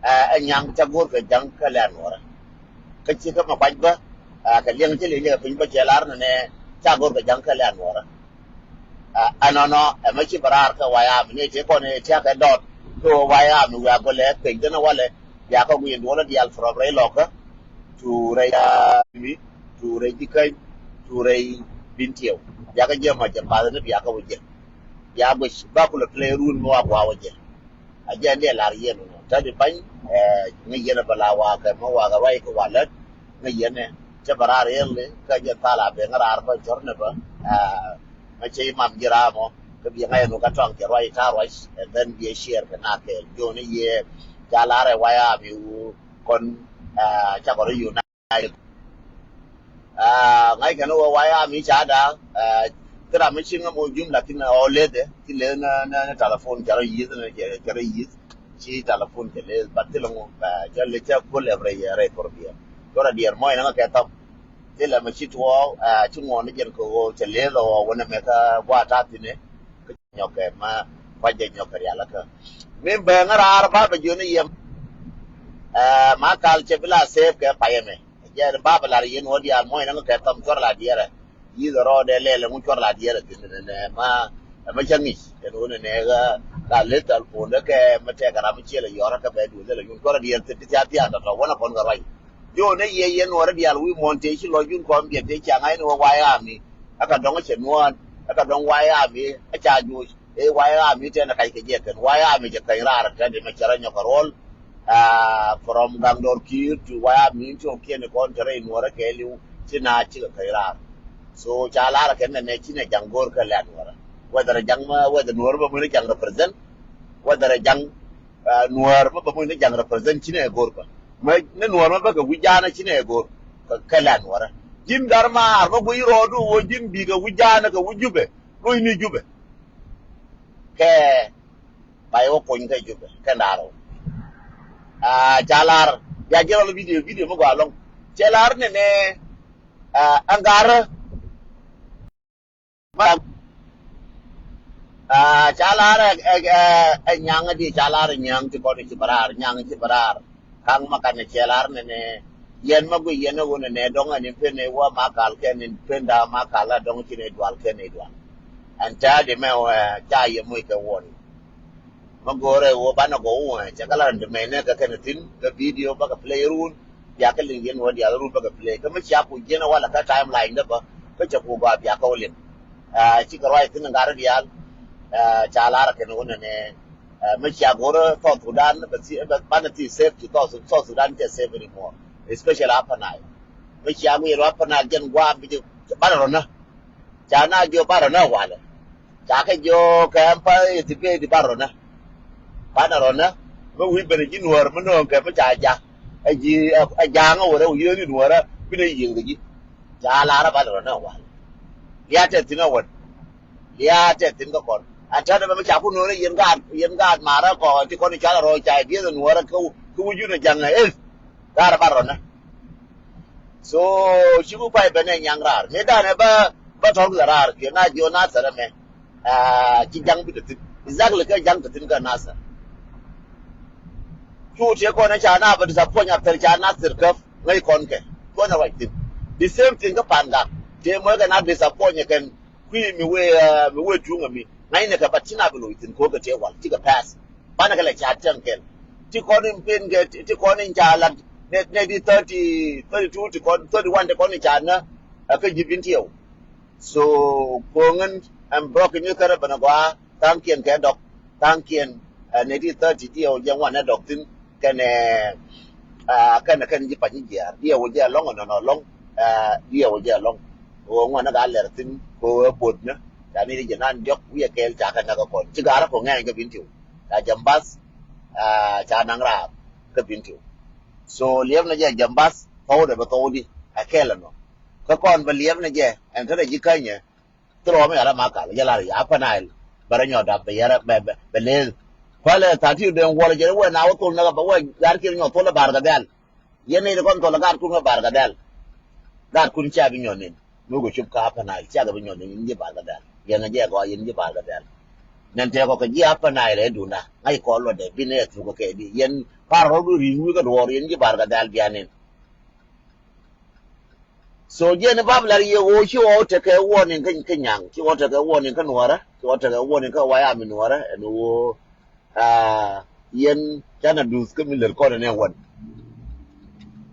ɛ nyaŋ cɛ go̱o̱r kɛ ja̱ŋ kɛ lɛ anuɔrä. Kä ci kä ma kuac bä kɛ liɛŋ ci liɛŋ kɛ piny bä cɛ lar nɛnɛ. Ca go̱o̱r kɛ ja̱ŋ kɛ lɛ anuɔrä. Ɛnɔnɔ ɛmɛ ci bɛ raar kɛ White Army ni ti kɔn ti akɛ dɔt kɛ White Army wiaa gɔlɛ pec dɛn walɛ. Bia kɛ guiy duɔlɛ diaal from rɛy Lɔkä tu rɛy Army tu rɛy Jikäny tu rɛy Bentiu. Bia kɛ jiɛ mɔ jɛ path ni bia kɛ wä jɛ. Bia guic ba kulɛ play run mi wa gua wä jɛ. A jɛ ni lar yɛn nɔ ta di bany. Ŋa yɛn bɛ la wa kɛ mɔ wa kɛ ruac kɛ wa lät. Ŋa yɛn cɛ bɛ raar yɛn li kä jɛ thal a ben ŋa raar bä jɔr ni bä. Ŋa cɛ imam ji̱ raar mɔ kä bi ŋa yɛn wä kä tɔŋ kɛ ruac ta ruac and then bi share kɛ na kɛ jɔn ni yɛ. Ca lar ɛ White Army wu kɔn ca kɔn unite. Ŋa̱c kɛn wä White Army ca da. Thil ram mi ci ŋä mo jum lakin ɔ leth ɛ ci leth ni telephone cɛ rɔ yi̱th ni cɛ rɔ yi̱th. Ci telephone cɛ leth but thil ŋu cɛ leth cɛ kuol ɛ rɛy rɛy thor biɛ. Cɔ rɔ diɛɛr mɔc ni ŋä kɛ thɔm. Thil ɛ mɛ ci tuɔɔk ci ŋuɔn ni jɛn kɛ ɣöö cɛ leth ɔ wä ni mɛ kä gua̱a̱th ta̱a̱ thi̱n ɛ. Nyɔkɛ ma kuac jɛ nyɔkɛ rial kä min bɛ ŋä raar ba bɛ jiön i̱ yɛm. Ma kal cɛ bi la save kɛ payɛ mɛ jɛ ba bɛ lar yɛn wä diaal muɔ̱c nɛ ŋä kɛ thɔm cuɔr la diɛrɛ. Yi̱th rɔɔdɛ lɛl ɛŋu cuɔr la diɛrɛ thin nɛ ma ɛmɛ cä ŋic ɛn wä nɛ nɛ ɣä la leth thal pondä kɛ mɛ tɛk ram mi ciɛl ɛ yɔrä kɛ bɛ duɔl lɛl ɛ yun cuɔr la diɛrɛ thin ti thia̱a̱ thia̱a̱ tɔtɔ wä nɛ kɔn kɛ ruac. Jiö nɛ yɛ yɛn nuɔrä diaal wi̱i̱ muɔ̱n tëë ci lɔc yun kɔn biɛ tëë ca ŋa̱c ni wä White Army. Ɛ kɛ dɔ̱ŋ cɛ nuɔ̱ɔ̱n ɛ kɛ dɔ̱ŋ White Army ɛ ca juuc ɛ White Army tɛn ɛ kac kɛ jɛ kɛn White Army cɛ kɛny raar tɛn di mɛ cɛ rɔ nyɔk kɛ ruɔl. From gaŋ dɔr ki̱i̱r ti White Army ti ɔ kiɛn kɔn cɛ rɔ i̱ nuɔ̱ɔ̱rä kɛɛliw. Ci na cikɛ kɛny raar. So ca lar kɛn nɛ nɛ ci nɛ jaŋ go̱o̱r kɛ lɛ nuɔ̱ɔ̱rä whether jaŋ mɛ whether nuɔ̱ɔ̱rä bä mën jaŋ represent whether jaŋ nuäär mi bä muc ni jaŋ represent cinɛ go̱r kɔ. Mɛ ni nuäär mi bä kɛ wi̱c jaanä cinɛ go̱r kɛ lɛ nuäärä. Ji̱n gar maar mi guic rɔɔdu wä ji̱n bi kɛ wi̱c jaanä kɛ wi̱c Jubɛ luc ni Jubɛ. Kɛ bay wä kuny kɛ Jubɛ kɛ ndaarä wä. Ca lar bia ji̱ rɔl video video mi gɔaa lɔŋ. Cɛ lar nɛnɛ ɛn garä. Ca lar ɛ nyaŋ di ca lar nyaŋ ti kɔn ci bɛ raar nyaŋ ci bɛ raar. Kaŋ ma kan cɛ lar nɛnɛ yɛn ma gui yɛn ɛ wun nɛ dɔŋ ɛn in pen ɛ wä ma kal kɛn in pen da ma kal a dɔŋ ci nɛ dual kɛn ɛ dual. Ɛn tɛ di mɛ wɛ ca yɛ muc kɛ wun. Ma go̱o̱rɛ wä banɛ gɔw wä cɛ kɛ la rɛn ti mɛy nɛ kɛ kɛn thin kɛ video bä kɛ play run. Bia kɛ liŋ yɛn wä dial run bä kɛ play kɛ mi cia ku jiɛn wä la kɛ timeline dä bä kɛ cɛ ku gɔaa bia kɛ wä liŋ. Ci kɛ ruac thin ŋa̱r dial. Ca lar kɛn wä nɛ nɛ mi cia go̱o̱rɛ South Sudan bä banɛ thi safe ti South Sudan cɛ safe anymore. Especially Upper Nile mi cia gu yɛn Upper Nile jɛn gua̱a̱ bi banɛ rɔ nä. Ca na jiɔ barɔ nä walɛ. Ca kɛ jiɔ kɛ ɛm pa ɛ thi bee di barɔ nä. Banɛ rɔ nä mi wi̱i̱ ben ji̱ nuäär mi nööŋ kɛ mi ca jak. Ɛ ji̱ ɛ ja̱a̱ŋä wärä wi̱i̱ ni nuäärä binɛ yiëëŋ kɛ ji̱. Ca larä banɛ rɔ nä walɛ. Lia̱a̱ tɛ thi̱n ɛ wän. Lia̱a̱ tɛ thi̱n kä kɔn. Ɛ tɛn ɛ bɛ mi ca ku nööŋ ɛ yɛn gaat yɛn gaat marä kɔ ti kɔn i̱ ca lɛ rɔ ca i̱ dieth ɛ nuäärä kä wi̱i̱ jun ɛ ja̱ŋ ɛ eth. Gaat ɛ barɔ nä. So ci ku pay bɛ nɛ nyaŋ raar mi danɛ bä bä tɔr kɛ raar kiɛ na jiɔ Nasir ɛmɛ. Ci jaŋ bi te thin exactly kɛ jaŋ te thin kɛ Nasir. Cu tiɛ kɔn ca na bä disappoint after ca Nasir käp ŋäc kɔn kɛ kɔn ruac thin. The same thing kä Pangak tiɛ mɔ kɛ na disappoint kɛn kui̱ mi wee mi wee tuŋ mi ŋa̱cnɛ kɛ but ci na bi loc thin ko̱kɛ tiɛ wal ci kɛ pass. Banɛ kɛ lɛ ca tiɛŋ kɛn ti kɔn in pen kɛ ti kɔn in ca lat nɛ di thirty thirty two ti kɔn thirty one ti kɔn in ca nä. Ɛ kä ji̱ Bentiu. So ko̱ŋän ɛn brɔk in kärä bänɛ gɔaa tha̱a̱ŋkiɛn kɛ dɔk tha̱a̱ŋkiɛn. Nɛ di thirty diɛw jɛ ŋuan ɛ dɔk thi̱n kɛnɛ kɛnɛ kɛn ji̱ pa̱ny ji̱ jiaar diɛw jɛ lɔŋ ɛnɔnɔ lɔŋ. Diɛw jɛ lɔŋ ɣöö ŋuan ɛ gaa lɛr thi̱n kɛ ɣöö ɛ bot nä. Ca ni di jɛ nan diɔk wiɛ kɛɛl ca kɛ näk ɛ kɔn ci gaarä ko̱ŋ ŋɛɛny kɛ Bentiu. Ca jɛm bath ca naŋ raar kä Bentiu. So liɛpnɛ jɛ jɛm bath thɔwdɛ bɛ thɔwdi ɛ kɛl ɛnɔ. Kä kɔn bɛ liɛpnɛ jɛ ɛn kä rɛ ji̱ känyɛ. Thil ɣɔm yala ma kal jɛ lar ya Upper Nile bɛ rɛ nyɔt dap bɛ yɛrɛ bɛ bɛ leth. Kualɛ tha̱a̱ŋ ti den wuɔl jɛ wɛ na wä thol näk bɛ wɛ gar kir nyɔt thol ɛ Bar Gadhɛl. Yɛn ni kɔn thol ɛ gar kun ɛ Bar Gadhɛl. Gar kun cia bi nyɔt nin. Muk ɛ cup kä Upper Nile cia kɛ bi nyɔt nin ji̱ Bar Gadhɛl yɛn ɛ jɛ gɔaa yɛn ji̱ Bar Gadhɛl. Nɛn tëë kɔ kɛ ji̱ Upper Nile ɛ dunda ŋa̱c kɔn luɔtdɛ bi nɛ thuk kɛ kɛ di yɛn par rɔɔdu ri̱i̱ŋ wi̱i̱ kɛ duɔɔr yɛn ji̱ Bar Gadhɛl bianin. So jiɛn i̱ bap lar yɛ ɣöö ci ɣɔw tekɛ warning kä, kä nyaŋ, ci ɣɔw tekɛ warning kä nuɔrä, ci ɣɔw tekɛ warning kä wayami nuɔrä ɛn ɣöö, ah, yɛn canɛ duth kä mi lät kɔn ɛn ɛ wän.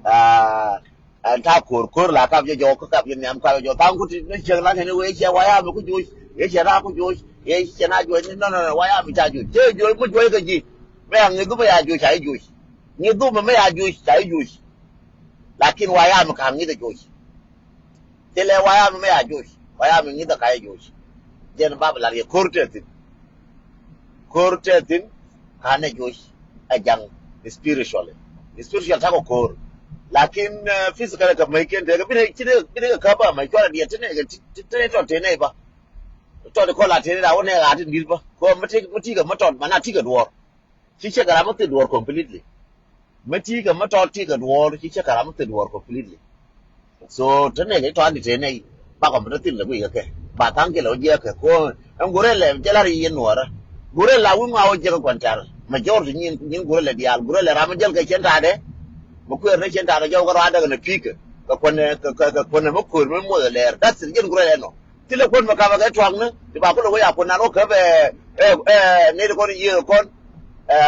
Ah, ɛn ta̱a̱ ko̱r, ko̱r la kap jɛ jɔk, kä kap jɛ nhiam kap jɛ jɔk. Tha̱a̱ŋ ku ti ni ciek la kɛn i̱ wee ciɛ wayami ku joc, yɛ ciɛ raak ku joc, yɛ ciɛ na joc ni, no, no, no, wayami ca joc. Cɛ joc mi joc kɛ ji̱. Mɛ a ŋi̱th dhumɛ ya joc, ca i̱ joc. Ŋi̱th dhumɛ mɛ ya joc, ca i̱ joc. Lakin wayami ka ŋi̱th ɛ joc. Thilɛ wayami mɛ ya joc. Wayami ŋi̱th ɛ ka i̱ joc. Jɛn bap lar yɛ ko̱r tɛ thi̱n. Ko̱r tɛ thi̱n ka nɛ joc ɛ jaŋ spiritually. Spiritual takɔ ko̱r. Lakin, eh, physically kɛ mäc ken tekɛ bi nɛ ci dee, bi nɛ kɛ käp a mäc cuarɛ diɛ ti nɛ kɛ ti, ti, ti nɛ tɔ ti nɛ ba. Tɔ ti kɔla ti nɛ da wä nɛ ɣa̱a̱ ti di̱t ba. Kɔ mi ti, mi ti kɛ mi tɔt ma na ti kɛ duɔ̱ɔ̱r. Ci cɛ kɛ ram mi thil duɔ̱ɔ̱r completely. Mi ti kɛ mi tɔt ti kɛ duɔ̱ɔ̱r, ci cɛ kɛ ram mi thil duɔ̱ɔ̱r completely. So te nɛ kɛ tɔt di te nɛ bakɔ mi te thil lɛ guiy kɛ kɛ. Ba tha̱a̱ŋ kɛ lɛ wä jiɛk kɛ ko ɛn gurɛ lɛ jɛ lar yɛ nuɔrä. Gurɛ la wi̱i̱ ŋuan wä jiɛk kɛ kuan tɛr. Majority nyin, nyin gurɛ lɛ diaal, gurɛ lɛ ram mi jäl kɛ cɛn ta̱a̱dɛ. Mi kuɛɛr ni cɛn ta̱a̱dɛ jɔw kɛ ruaadɛ kɛ nɛ pi̱i̱kɛ. Kɛ kuɛnɛ, kɛ, kɛ, kɛ kuɛnɛ mi ko̱r mi muɔth lɛ lɛɛr. That's it, jɛn gurɛ lɛ nɔ. Thilɛ kuän mi kapɛ kɛ tuakni, ti ba kulɛ wec a kuän nan wä käp, ɛ, ɛ, ɛ, nɛy ti kɔn yiëë kɔn, ɛ,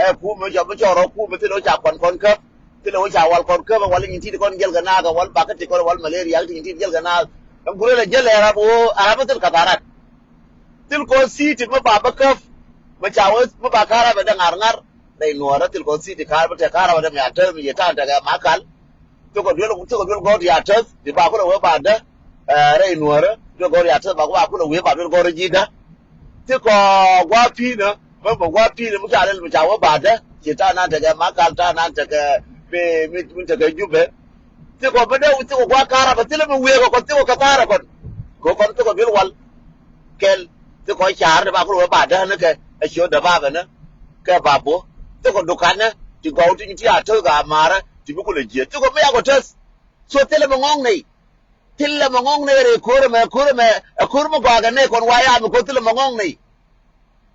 ɛ, kuum mi cɔ, mi cɔ rɔ kuum mi thilɛ wec a kuan kɔn käp, thilɛ wec a wal kɔn käp, wal nyin ti ti kɔn jäl kɛ naak, wal bakä ti kɔn, wal malaria ti nyin ti ti jäl kɛ naak. Ɛn gurɛ lɛ jäl ɛ rap wä, a rap mi thil katharat. Thil kɔn city mi ba bä käp, mi ca wä, mi ba ka̱rap ɛ dee ŋar ŋar, rɛy nuɔɔrä thil kɔn city ka̱rap ɛ dee ŋar ŋar, mi a täth mi yɛ ta̱a̱n tekɛ ma kal. Thikɔ duel, thikɔ duel gɔ̱r ya täth, ti ba kulɛ wee ba dä, ɛ, rɛy nuɔ̱ɔ̱rä, duel gɔ̱r ya täth, ba, ba kulɛ wee ba duel gɔ̱r ji̱ dä. Thikɔ gua̱a̱ pi̱i̱nä, mɛ mɛ gua̱a̱ pi̱i̱nä, mi ca lɛl mi ca wee ba dä, ci ta̱a̱ nan tekɛ Makal, ta̱a̱ nan tekɛ, mi, mi, mi tekɛ Jubɛ. Thikɔ bä dee, thikɔ gua̱a̱ ka̱rä bä thilɛ mi wee kɛ kɔn, thikɔ kɛ tha̱a̱rä kɔn. Kɛ kɔn thikɔ duel wal. Kɛl, thikɔ ca̱a̱r, ti ba kulɛ wee ba dä ni kɛ, ɛ ciö däbaabɛ ni, kɛ ba bo̱. Thikɔ dukanä, ti gɔw ti, ti a täth ka ma̱a̱rä, ti bi kulɛ jiɛ. Thikɔ mi yakɔ täth. So thilɛ mɛ ŋɔ̱ŋ nɛy. Thilɛ mɛ ŋɔ̱ŋ nɛy rɛy ko̱r ɛmɛ, ko̱r ɛmɛ, ɛ ko̱r mi gɔaa kɛ nɛy kɔn wayami ko̱r thilɛ mɛ ŋɔ̱ŋ nɛy.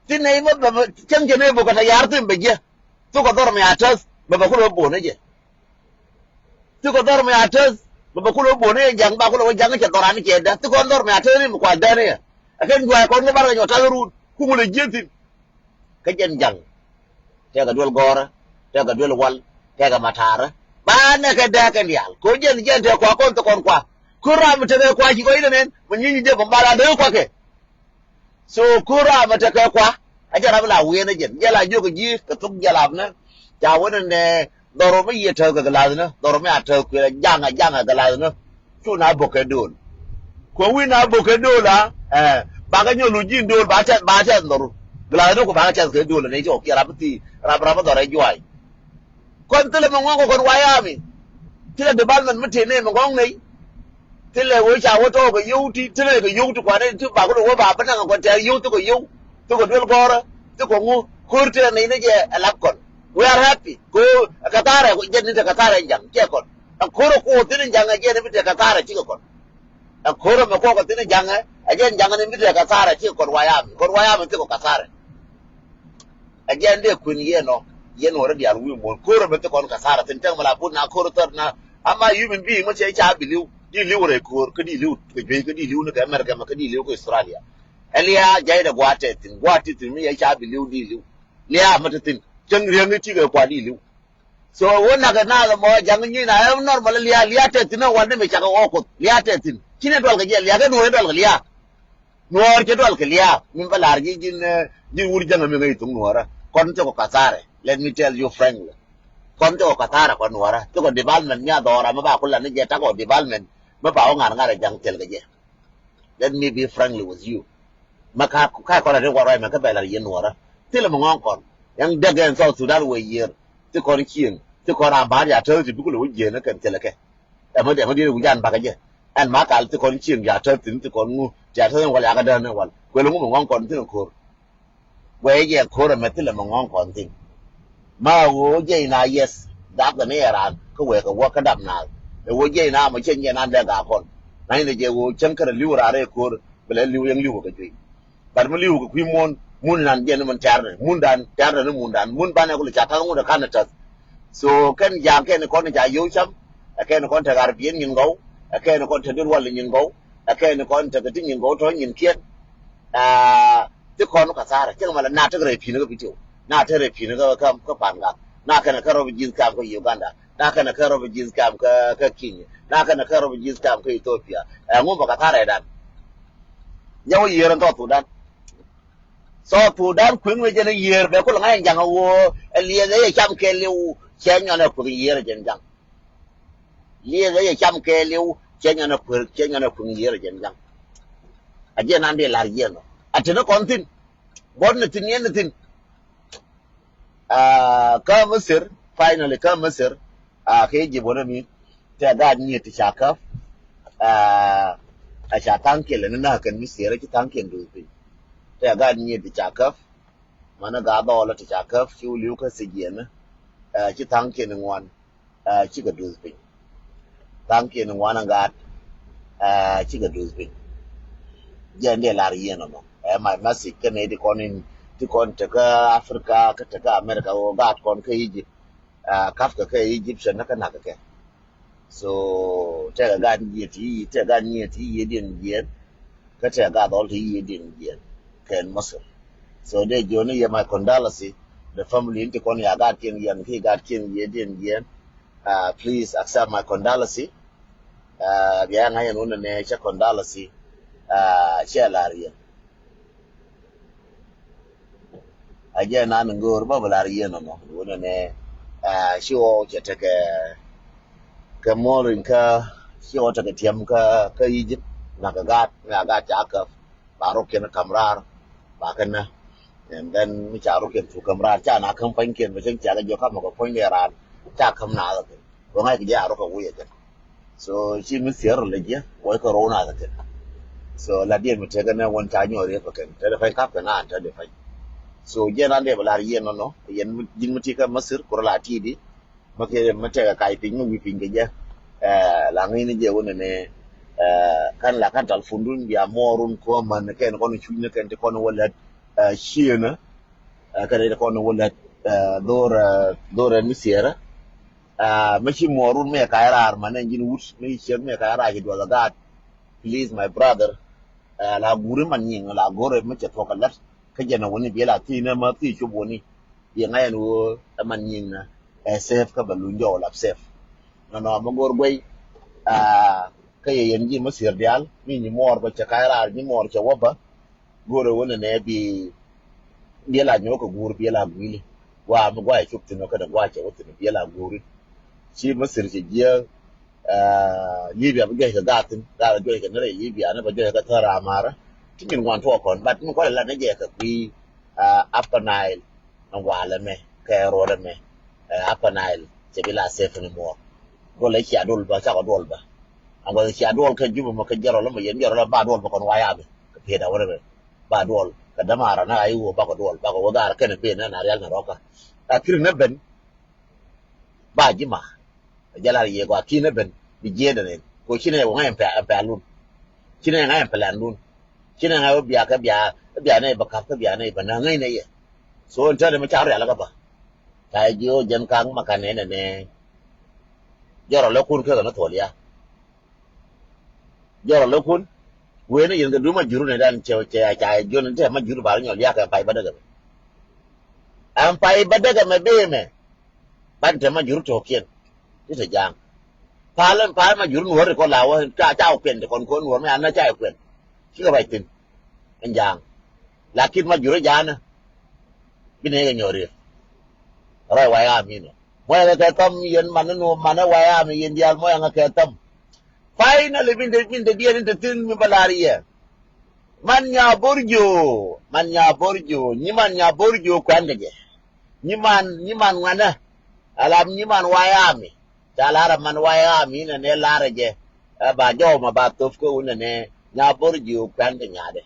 Thi nɛy mɛ bɛ, bɛ cäŋ cɛ nɛy bok kɛ tɛ ya̱r thi̱n bɛ jiɛ. Thukɛ dhɔr mi a täth bɛ bɛ kulɛ bä bon ni jɛ. Thukɛ dhɔr mi a täth bɛ bɛ kulɛ bä bon ni jɛ ja̱ŋ ba kulɛ wä ja̱ŋ cɛ dhɔr an cɛ dä. Thukɛ dhɔr mi a täth ni mi kual dä ni yɛ. Ɛ kɛn juac kɔn kä bar kɛ nyɔ ta̱th run. Kuŋ lɛ jiɛ thi̱n. Kä jɛn ja̱ŋ. Tɛkɛ duel gɔ̱rä, tɛkɛ duel wal, tɛkɛ matarä. Ba nɛ kɛ dee kɛn diaal. Ko jɛn, jɛn tɛ kua kɔn thok kɔn kua. Ko ram mi tekɛ kua ci kɔ ilɛ nɛn. Mi nyi nyi jɛ bä mal a dee kua kɛ. So ko ram mi tekɛ kua. A jɛ ram la wi̱i̱n a jɛn. Jɛ la jiök ji̱ kɛ thok jɛ la nɛ. Ca wä nɛ nɛ. Dhɔr mi yiëë täth kɛ gɛ la̱th ni, dhɔr mi a täth kuël jaŋɛ, jaŋɛ gɛ la̱th ni. Cu na bok kɛ do̱l. Kuɛ wi̱i̱ na bok kɛ do̱l a, ɛ, bakɛ nyɔl lu ji̱n do̱l, ba tɛth, ba tɛth dhɔr. Gɛ la̱th ni ku bakɛ tɛth kɛ do̱l ni cɔ kiɛ rap thi̱i̱, rap, rap dhɔr ɛ juay. Kɔn thilɛ mi ŋɔ̱ŋ kɛ kɔn wayami. Thilɛ development mi tëë nɛy mi ŋɔ̱ŋ nɛy. Thilɛ wee ca wä tɔɔk kɛ yio̱w ti, thilɛ kɛ yio̱w ti kuanɛ ti ba kulɛ wä ba bi naŋ kɔn tɛɛr yio̱w thikɛ yio̱w. Thikɛ duel gɔ̱rä, thikɛ ŋu, ko̱r tëë nɛy ni jɛ ɛ lap kɔn. We are happy. Ko ɛ kɛ thaarɛ, jɛn ni te kɛ thaarɛ jaŋ, jɛ kɔn. Ɛ ko̱r ɛ kuɔth thin jaŋ ɛ jɛn ni bi te kɛ thaarɛ cikɛ kɔn. Ɛ ko̱r ɛmɛ kuɔth kɛ thin jaŋ ɛ, ɛ jɛn jaŋ ni bi te kɛ thaarɛ cikɛ kɔn wayami. Kɔn wayami thikɛ kɛ thaarɛ. Ɛ jɛn dee kuën yɛn ɔ, yɛn wä rɔ diaal wi̱i̱ muɔ̱ɔ̱n. Ko̱r ɛmɛ thikɛ kɔn kɛ thaarɛ thin tɛŋ mɛ la put na ko̱r thäär na. Ama human being mɛ cɛ ca bi li̱w, di li̱w rɛy ko̱r, kä di li̱w kɛ juey, kä di li̱w ni kɛ America mɛ, kä di li̱w kɛ Australia. Ɛ liaa jay dɛ gua̱a̱t tɛ thi̱n, gua̱a̱t ti thi̱n mi yɛ ca bi li̱w di li̱w. Liaa mɛ ti thi̱n, cäŋ riäŋ i̱ ti kɛ kua di li̱w. So wä nak ɛ naath ɛmɔ ja̱ŋ nyuc na ɛ normal liaa, liaa tɛ thi̱n ɛ wal ni mi cakɛ ɣɔɔ kuoth. Liaa tɛ thi̱n. Ci nɛ dual kɛ jɛ liaa, kɛ nuɔ̱ɔ̱r ɛ dual kɛ liaa. Nuɔ̱ɔ̱r cɛ dual kɛ liaa. Min bä la̱r ji̱ ji̱n, eh, ji̱n wur ja̱ŋ mi ŋäc thuŋ nuɔ̱ɔ̱rä. Kɔn thikɔ ka̱tharɛ. Let me tell you frankly. Kɔn thikɔ ka̱tharɛ kɔn nuɔ̱ɔ̱rä. Thikɔ development mi a dhɔra mi ba ku lat ni jɛ takɔ development. Mi ba wä ŋa̱r ŋa̱r ɛ ja̱ŋ thil kɛ jɛ. Let me be frankly with you. Ma ka, ka kɔn a ri kɔn ruac mɛ kä bɛ lar yien nuɔrä. Thilɛ mɛ ŋɔŋ kɔn. Yɛn dek ɛn South Sudan wee yiër. Thi kɔn cieŋ. Thi kɔn a ba̱a̱r ya täth ti bikɛ lɛ wä jieen kä kɛn thilɛ kɛ. Ɛmɛ, ɛmɛ diet wi̱c an bakä jɛ. Ɛn ma kal thi kɔn cieŋ ya täth thin thi kɔn ŋu. Ti ya täth ɛn wal ya kä dään ɛn wal. Kuɛl ŋu mɛ ŋɔŋ kɔn thin ko̱r. Guɛy jɛ ko̱r ɛmɛ thilɛ mɛ ŋɔ̱ŋ kɔn thi̱n. Ma ɣöö jɛ ina yes. Dap kɛ ni ɛ raan kä wee kɛ wä kä dap naath. Ɛ ɣöö jɛ ina mɔ cɛ nyɛ nan dee gaak kɔn. Na inɛ jɛ ɣöö cäŋ kärɛ li̱w raan rɛy ko̱r. Bɛ lɛ li̱w yɛn li̱w kɛ juey. Bat mi li̱w kɛ kui̱ muɔ̱n. Mun nan jɛ ni mun tɛ̈r ni mun dan, tɛ̈r ni mun dan, mun banɛ kulɛ ca ta̱th ŋut ɛ kan ni täth. So kɛn jaak kɛn kɔn ca yio̱w cam. Ɛ kɛn kɔn te ɣar biɛn nyin gɔw. Ɛ kɛn kɔn te duel wal nyin gɔw. Ɛ kɛn kɔn te kɛ ti nyin gɔw tɔ nyin kiɛn. Aa, ti kɔn ka tharɛ cɛ kɛ mɛ la na tekɛ rɛy pi̱n kä video. Na tekɛ rɛy pi̱n kä, kä, kä pan gath. Na kɛn kä rɔ bi ji̱th kam kä Uganda. Na kɛn kä rɔ bi ji̱th kam kä, kä Kenya. Na kɛn kä rɔ bi ji̱th kam kä Ethiopia. Ɛ ŋu bɛ ka tharɛ dan. Yɛ wä yiër ɛn thɔ Thudan. Thɔ Thudan kueŋ wec jɛn yiër bɛ kulɛ ŋa̱c ɛn jaŋ ɛ woo. Ɛ liɛth ɛ yɛ cam kɛɛliw. Cɛ nyɔn ɛ kueŋ yiër ɛ jɛn jaŋ. Liɛth ɛ yɛ cam kɛɛliw, cɛ nyɔn ɛ kueŋ, cɛ nyɔn ɛ kueŋ yiër ɛ jɛn jaŋ. A jiɛn an dee la̱r yiɛn ɔ. A teni kɔn thi̱n. Buɔt ni thi̱n, yɛn ni thi̱n. Aa, kä Misir, finally, kä Misir, aa, kɛ Egypt wänä mi. Tɛ gaat nyiet ti ca käp. Aa, a ca tha̱a̱ŋkiɛn lɛ ni na̱a̱ kɛn mi thiɛɛrä ci tha̱a̱ŋkiɛn duth piny. Tɛ gaat nyiet ti ca käp. Mänä gaat dhɔɔlä ti ca käp, ci wä li̱w kä thijiɛn. Aa, ci tha̱a̱ŋkiɛn ŋuan. Aa, cikɛ duth piny. Tha̱a̱ŋkiɛn ŋuan ɛ gaat. Aa, cikɛ duth piny. Jɛn dee lar yiɛn ɛmɔ. Ɛ my message kä nɛy ti kɔn in, ti kɔn te kä Africa, kä te kä America, ɣöö gaat kɔn kä Egypt. Aa, ka̱pkɛ kɛ Egyptian kä na̱k kɛ. So, tɛkɛ gaat nyiet ti, tɛkɛ gaat nyiet ti yiëëdiɛn jiɛn. Kä tɛkɛ gaat dhɔl ti yiëëdiɛn jiɛn kɛn Misir. So, dee jiɔni yɛ my condolence, the family in ti kɔn ya gaatkiɛn yɛn ki gaatkiɛn yiëëdiɛn jiɛn. Aa, please accept my condolence. Aa, bia ŋa̱c ɛn wunɛ nɛ cɛ condolence. Aa, cɛ lar yɛn. A jɛ nan ŋo̱o̱r bä bä lar yɛn ɔnɔ wunɛ nɛ. Aa, ci ɣɔw cɛ tekɛ kɛ muɔ̱ɔ̱r in kä, ci ɣɔw tekɛ tiɛm kä, kä Egypt. Nakä gaat, nakä gaat ca käp. Ba ruk kɛn kam raar ba kɛn nä. And then mi ca ruk kɛn cu kam raar ca na käm pua̱nykiɛn bɛ cäŋ ciakä jiɔk kamɛ kɛ puɔ̱ny dee raar. Ca käm na kɛ kɛn bɛ ŋa̱c kɛ jɛ a ruk kɛ wi̱i̱ kɛn. So ci mi thier rɔ lɛ jiɛ wä kɛ rɔw na kɛ kɛn. So la diɛn mi tekɛ nɛ wän ca nyɔɔ riep kɛ kɛn te dee pany kap kɛ na an te dee pany. So jiɛn an dee bɛ lar yɛn nɔnɔ yɛn ji̱n mi ti kä Masir kurɛ la ti di. Mä kɛ mä tɛkɛ kac piny mä wi̱i̱ piny kɛ jɛ. Ɛ, la ŋi̱n jɛ wä nɛnɛ, ɛ, kan la kan talpundun bia muɔɔrun kɔ man kɛn kɔn cuc ni kɛn ti kɔn wä lät, ɛ, ciënä. Ɛ, kɛn ti kɔn wä lät, ɛ, dhor, ɛ, dhor ɛ mi thiɛrä. Ɛ, mä ci muɔɔrun mɛ kac raar man ɛn ji̱n wut mä ci ciɛk mɛ kac raar ci duɔth ɛ gaat. Please my brother. Ɛ, la guuri man nyiŋ la go̱rɛ mä cɛ thuɔk ɛ lät. Kä jɛn ɛ wä ni biɛ la thi̱n ɛ mä thi̱n cop wä ni. Biɛ ŋa̱c ɛn wä ɛ man nyiŋ na. Ɛ safe kä bɛ luny jɔw lap safe. Nɔnɔ mi go̱o̱r guey, aa, kä yɛ yɛn ji̱ mi thier diaal mi nyi muɔɔr bä cɛ ka̱c raar nyi muɔɔr cɛ wä bä. Go̱o̱r ɛ wä nɛnɛ bi, bi la nyɔk kɛ guur bi la guili. Gua mi gua cɛ cop thin wä kɛnɛ gua cɛ wä thin bi la guuri. Ci mi thier cɛ jiɛ, aa, Libya bi juɔc kɛ gaa thin gaa bi juɔc kɛ ni rɛy Libya ni bɛ juɔc kɛ thäär amara. Ti nyin ŋuan tuɔɔk kɔn but mi kualɛ la ni jɛ kɛ kui̱, aa, Upper Nile. Ɛn walɛ mɛ kɛ ruɔdɛ mɛ, ɛ, Upper Nile cɛ bi la safe ni muɔr. Gɔlɛ cia duɔl bä cakɔ duɔl bä. Ɛn gɔlɛ cia duɔl kɛ Jubɛ mɛ kɛ jɛrɔl mɛ yɛn jɛrɔl ba duɔl bä kɔn wayami kɛ piet awɛrɛ mɛ ba duɔl kɛ dämaara na ayi wä bakɔ duɔl bakɔ wä gaar kɛnɛ ben na rial na rɔka. Ɛ kiri nɛ ben ba ji̱ ma. Jɛ lar yɛ gɔaa ki̱n ɛ ben bi jiɛɛn dɛ nɛn ko ci nɛ wä ŋa̱c ɛn pɛl lun. Ci nɛ ŋa̱c ɛn pɛl lun. Ci nɛ ŋa̱c wä bia kɛ bia, bia nɛ bä kap kä bia nɛ bä na ŋäc nɛ yɛ. So ɛn tɛn mɛ ca rial kä bä. Ca ji̱ wä jɛn ka̱ŋ ma kan nɛ nɛ nɛ. Jɔrɔ lɛ kun kɛ kɛ ni thuɔl ya. Jɔrɔ lɛ kun. Wen ni yɛn kɛ dun ma juru nɛ dan cɛ cɛ ca jiɔn ni tɛ ma juru ba nyɔl ya kɛ pay bä dɛ kɛ mɛ. Ɛn pay bä dɛ kɛ mɛ bee mɛ. Ban te ma jur tɔkiɛn ti te ja̱a̱ŋ. Pal pal ma jur nuɔr kɔ la wä ca ca kuɛn te kɔn kɔn nuɔr mi an na ca kuɛn. Cikɛ bac thin ɛn ja̱a̱ŋ. Lakin ma jur ja̱a̱n bi ne kɛ nyɔri. Rɔy waya mi nɔ mɔyɛ kɛ thɔm yɛn man ni nuɔr man waya mi yɛn diaal mɔyɛ ŋa kɛ thɔm. Finally min te min te diɛn in te thin mi ba lar yɛ. Man nya borjo man nya borjo nyi man nya borjo kuɛn kɛ jɛ. Nyiman nyiman ŋuɛnä. Ala nyiman wayami ca lar a man wayami inɛ nɛ lar a jɛ. Ɛ ba jɔw ma ba thop kä wunɛ nɛ nya bor jiö kuɛn kɛ nyadɛ.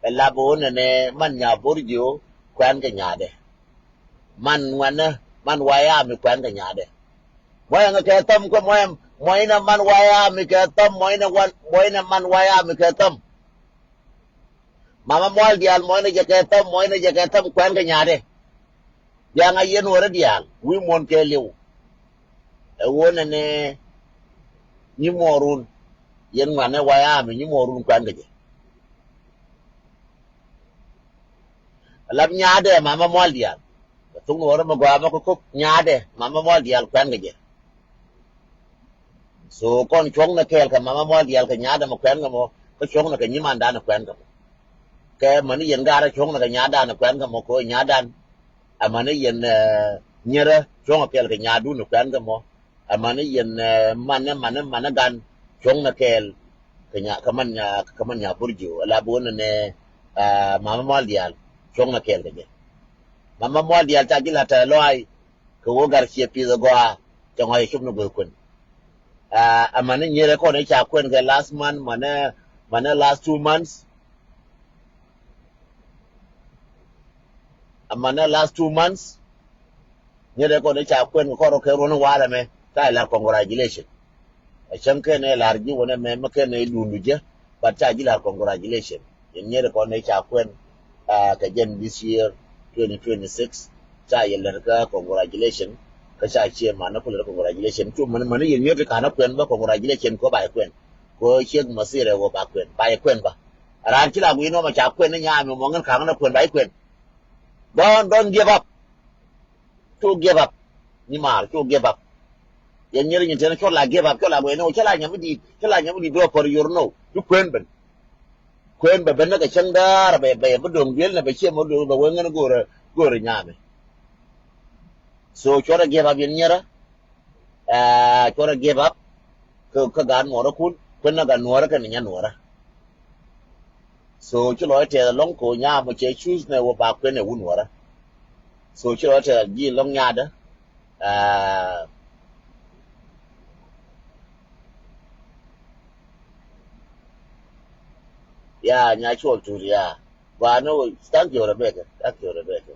Ɛ lap wunɛ nɛ man nya bor jiö kuɛn kɛ nyadɛ. Man ŋuɛnä man wayami kuɛn kɛ nyadɛ. Mɔyɛ ŋɛ kɛ thäm kä mɔyɛ mɔyɛ inɛ man wayami kɛ thäm mɔyɛ inɛ wan mɔyɛ inɛ man wayami kɛ thäm. Mama mual diaal mɔcnɛ jɛ kɛ thäm mɔcnɛ jɛ kɛ thäm kuɛn kɛ nyaatɛ. Bia ŋa̱c yɛn wärä diaal wi̱i̱ muɔ̱n kɛ liw. Ɛ ɣöö nɛnɛ nyi muɔɔrun Yɛn ŋuan ɛ wayam mi nyi mɔ run kuɛn kɛ jɛ. Lap nyaadɛ mama mual diaal. Thuk ni wä rɛ mɛ gɔaa mɛ kɛ kok nyaadɛ mama mual diaal kuɛn kɛ jɛ. So kɔn cuɔ̱ŋnɛ kɛɛl kɛ mama mual diaal kɛ nyaadɛ mɛ kuɛn kɛ mɔ, kä cuɔ̱ŋnɛ kɛ nyimandan kuɛn kɛ mɔ. Kɛ mäni yɛn gaarä cuɔ̱ŋnɛ kɛ nyaadɛ kuɛn kɛ mɔ kɛ nyaadɛ. Amäni yɛn, eh, nyierä cuɔ̱ŋ kɛɛl kɛ nyaadun kuɛn kɛ mɔ. Amäni yɛn, eh, manɛ, manɛ, manɛ gan cuɔ̱ŋnɛ kɛɛl kɛ nya, kɛ man nya, kɛ man nya burjo. Ala bi wä nɛ nɛ, eh, mama mual diaal cuɔ̱ŋnɛ kɛɛl kɛ jɛ. Mama mual diaal ca ji̱ la tɛ lɔay kɛ wä gar ciɛ pith agɔaa cɛ ŋɔc cop ni guɛ kuɛn. Ah, amäni nyierɛ kɔn i̱ ca kuɛn kɛ last month, manɛ, manɛ last two months. Amäni last two months. Nyierɛ kɔn i̱ ca kuɛn kɛ kɔrɔ kɛ ruɔn walɛ mɛ. Ca ilar congratulation. Ɛ cäŋ kɛn ɛ lar ji̱ wänɛ mɛ, mɛ kɛn ɛ dundu jɛ. But ca ji̱ lar congratulation. Yɛn nyierɛ kɔn ɛ ca kuɛn, ah, kɛ jɛn this year, twenty twenty-six. Ca yɛ lɛr kä congratulation. Kä ca ciɛ manɛ ku lɛr congratulation. Cu mäni, mäni yɛn nyierɛ ti kanɛ kuɛn bä congratulation kɔ ba yɛ kuɛn. Kɔ ciek masirɛ wä ba kuɛn. Ba yɛ kuɛn bä. Raan ci la gui̱n wä mɛ ca kuɛn ni nyam mɔ ŋän kaŋ ni kuɛn ba yɛ kuɛn. Don't, don't give up. Cu give up. Ni maar, cu give up. Yɛn nyierɛ nyin tɛn cɔ la give up, cɔ la guɛn ni wä, cɔ la nyam mi di̱i̱t, cɔ la nyam mi di̱i̱t bä pär yor no. Cu kuɛn ben. Kuɛn bɛ ben ni kɛ cäŋ daar bɛ, bɛ, bɛ do̱ŋ duel ni bɛ ciɛ mɔ do̱ŋ bɛ wee ŋän go̱rɛ, go̱rɛ nyamɛ. So cɔ rɛ give up yɛn nyierä. Ah, cɔ rɛ give up. Kä, kä gaat nuɔrä kun, kuɛn ni gaat nuɔrä kɛn ni nya nuɔrä. So ci lɔc tɛth alɔŋ kɛ wä nyam mɔ cɛ choose nɛ wä ba kuɛn ɛ wun wärä. So ci lɔc tɛth ji̱ lɔŋ nyaadä. Ah, ya nya cuɔl tut ya. Gɔaa ni wä, thank you Rebecca, thank you Rebecca.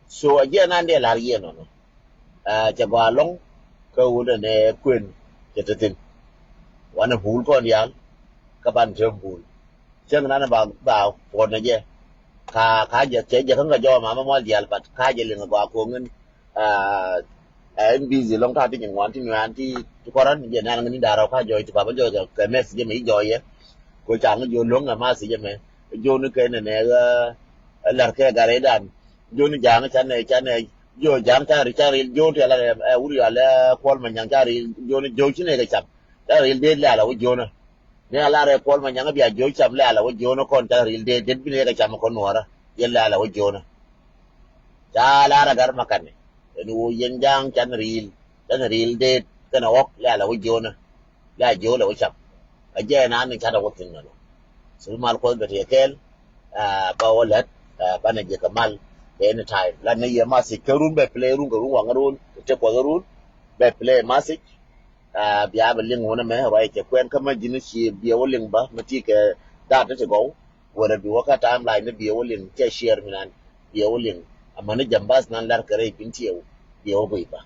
So a jiɛn an dee la̱r yɛn nɔnɔ. Ah, cɛ gɔaa lɔŋ kä wut ɛn ɛ kuën cɛ te thi̱n. Wanɛ bul kɔn diaal kä ban te bul. Cäŋ nan ba, ba puɔt nɛ jɛ. Ka, ka jɛ, cɛ jɛ kä ŋa jɔw mama mual diaal, but ka jɛ liŋ gɔaa koŋin. Ah, ɛn busy lɔŋ ta̱a̱ ti nyin ŋuan ti nuan ti, ti kɔrän jɛ nan ŋini da̱rä ka jɔy ti papa jɔy kɛ message jɛ mɛ i jɔy yɛ. Ko ca ŋa jɔ lo̱ŋ ɛ message jɛ mɛ. Joni kɛ nɛ nɛ ɣä, ɛ lɛr kɛ gari dan. Joni ja̱a̱ŋ canɛ, canɛ, jo ja̱a̱ŋ ca ri, ca ril jo ti ala, ɛ, wuri ala Kuɔl Manyaŋ ca ril, joni jo ci nɛ kɛ cam. Ca ril det lɛ ala wä jona. Ni ala rɛ Kuɔl Manyaŋ bia jo cam lɛ ala wä jona kɔn ca ril det, det bi nɛ kɛ cam kɔn nuɔra. Yɛ lɛ ala wä jona. Ca la ra gar makanɛ. Ɛn wä yɛn ja̱a̱ŋ can ril, can ril det, kɛn a wɔk lɛ ala wä jona. La jiö lɛ wä cam. Kä jɛ nan ni cat a wä thi̱n nɔ. So bi mal Kuɔth bɛ ti kɛɛl, ah, ba wä lät, ah, banɛ jɛ kɛ mal kɛ any time. La ni yɛ message kä run bɛ play run kɛ run waŋ run, kɛ tɛ Kuɔth run, bɛ play message. Ah, bia bɛ liŋ wun mɛ, ruac kɛ kuɛn kä ma ji̱n ci bia wä liŋ ba, ma ti kɛ dat ti gɔw. Wärä bi wä kä timeline ni biɛ wä liŋ cɛ share mi nan biɛ wä liŋ. Amäni jambas nan lar kɛ rɛy bin tiɛw biɛ wä guiy ba.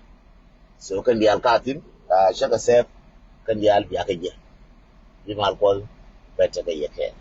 So kɛn diaal ka thin, ah, cä kɛ sɛp kɛn diaal bia kɛ jɛ. Bi mal Kuɔth bɛ tekɛ yɛ kɛ.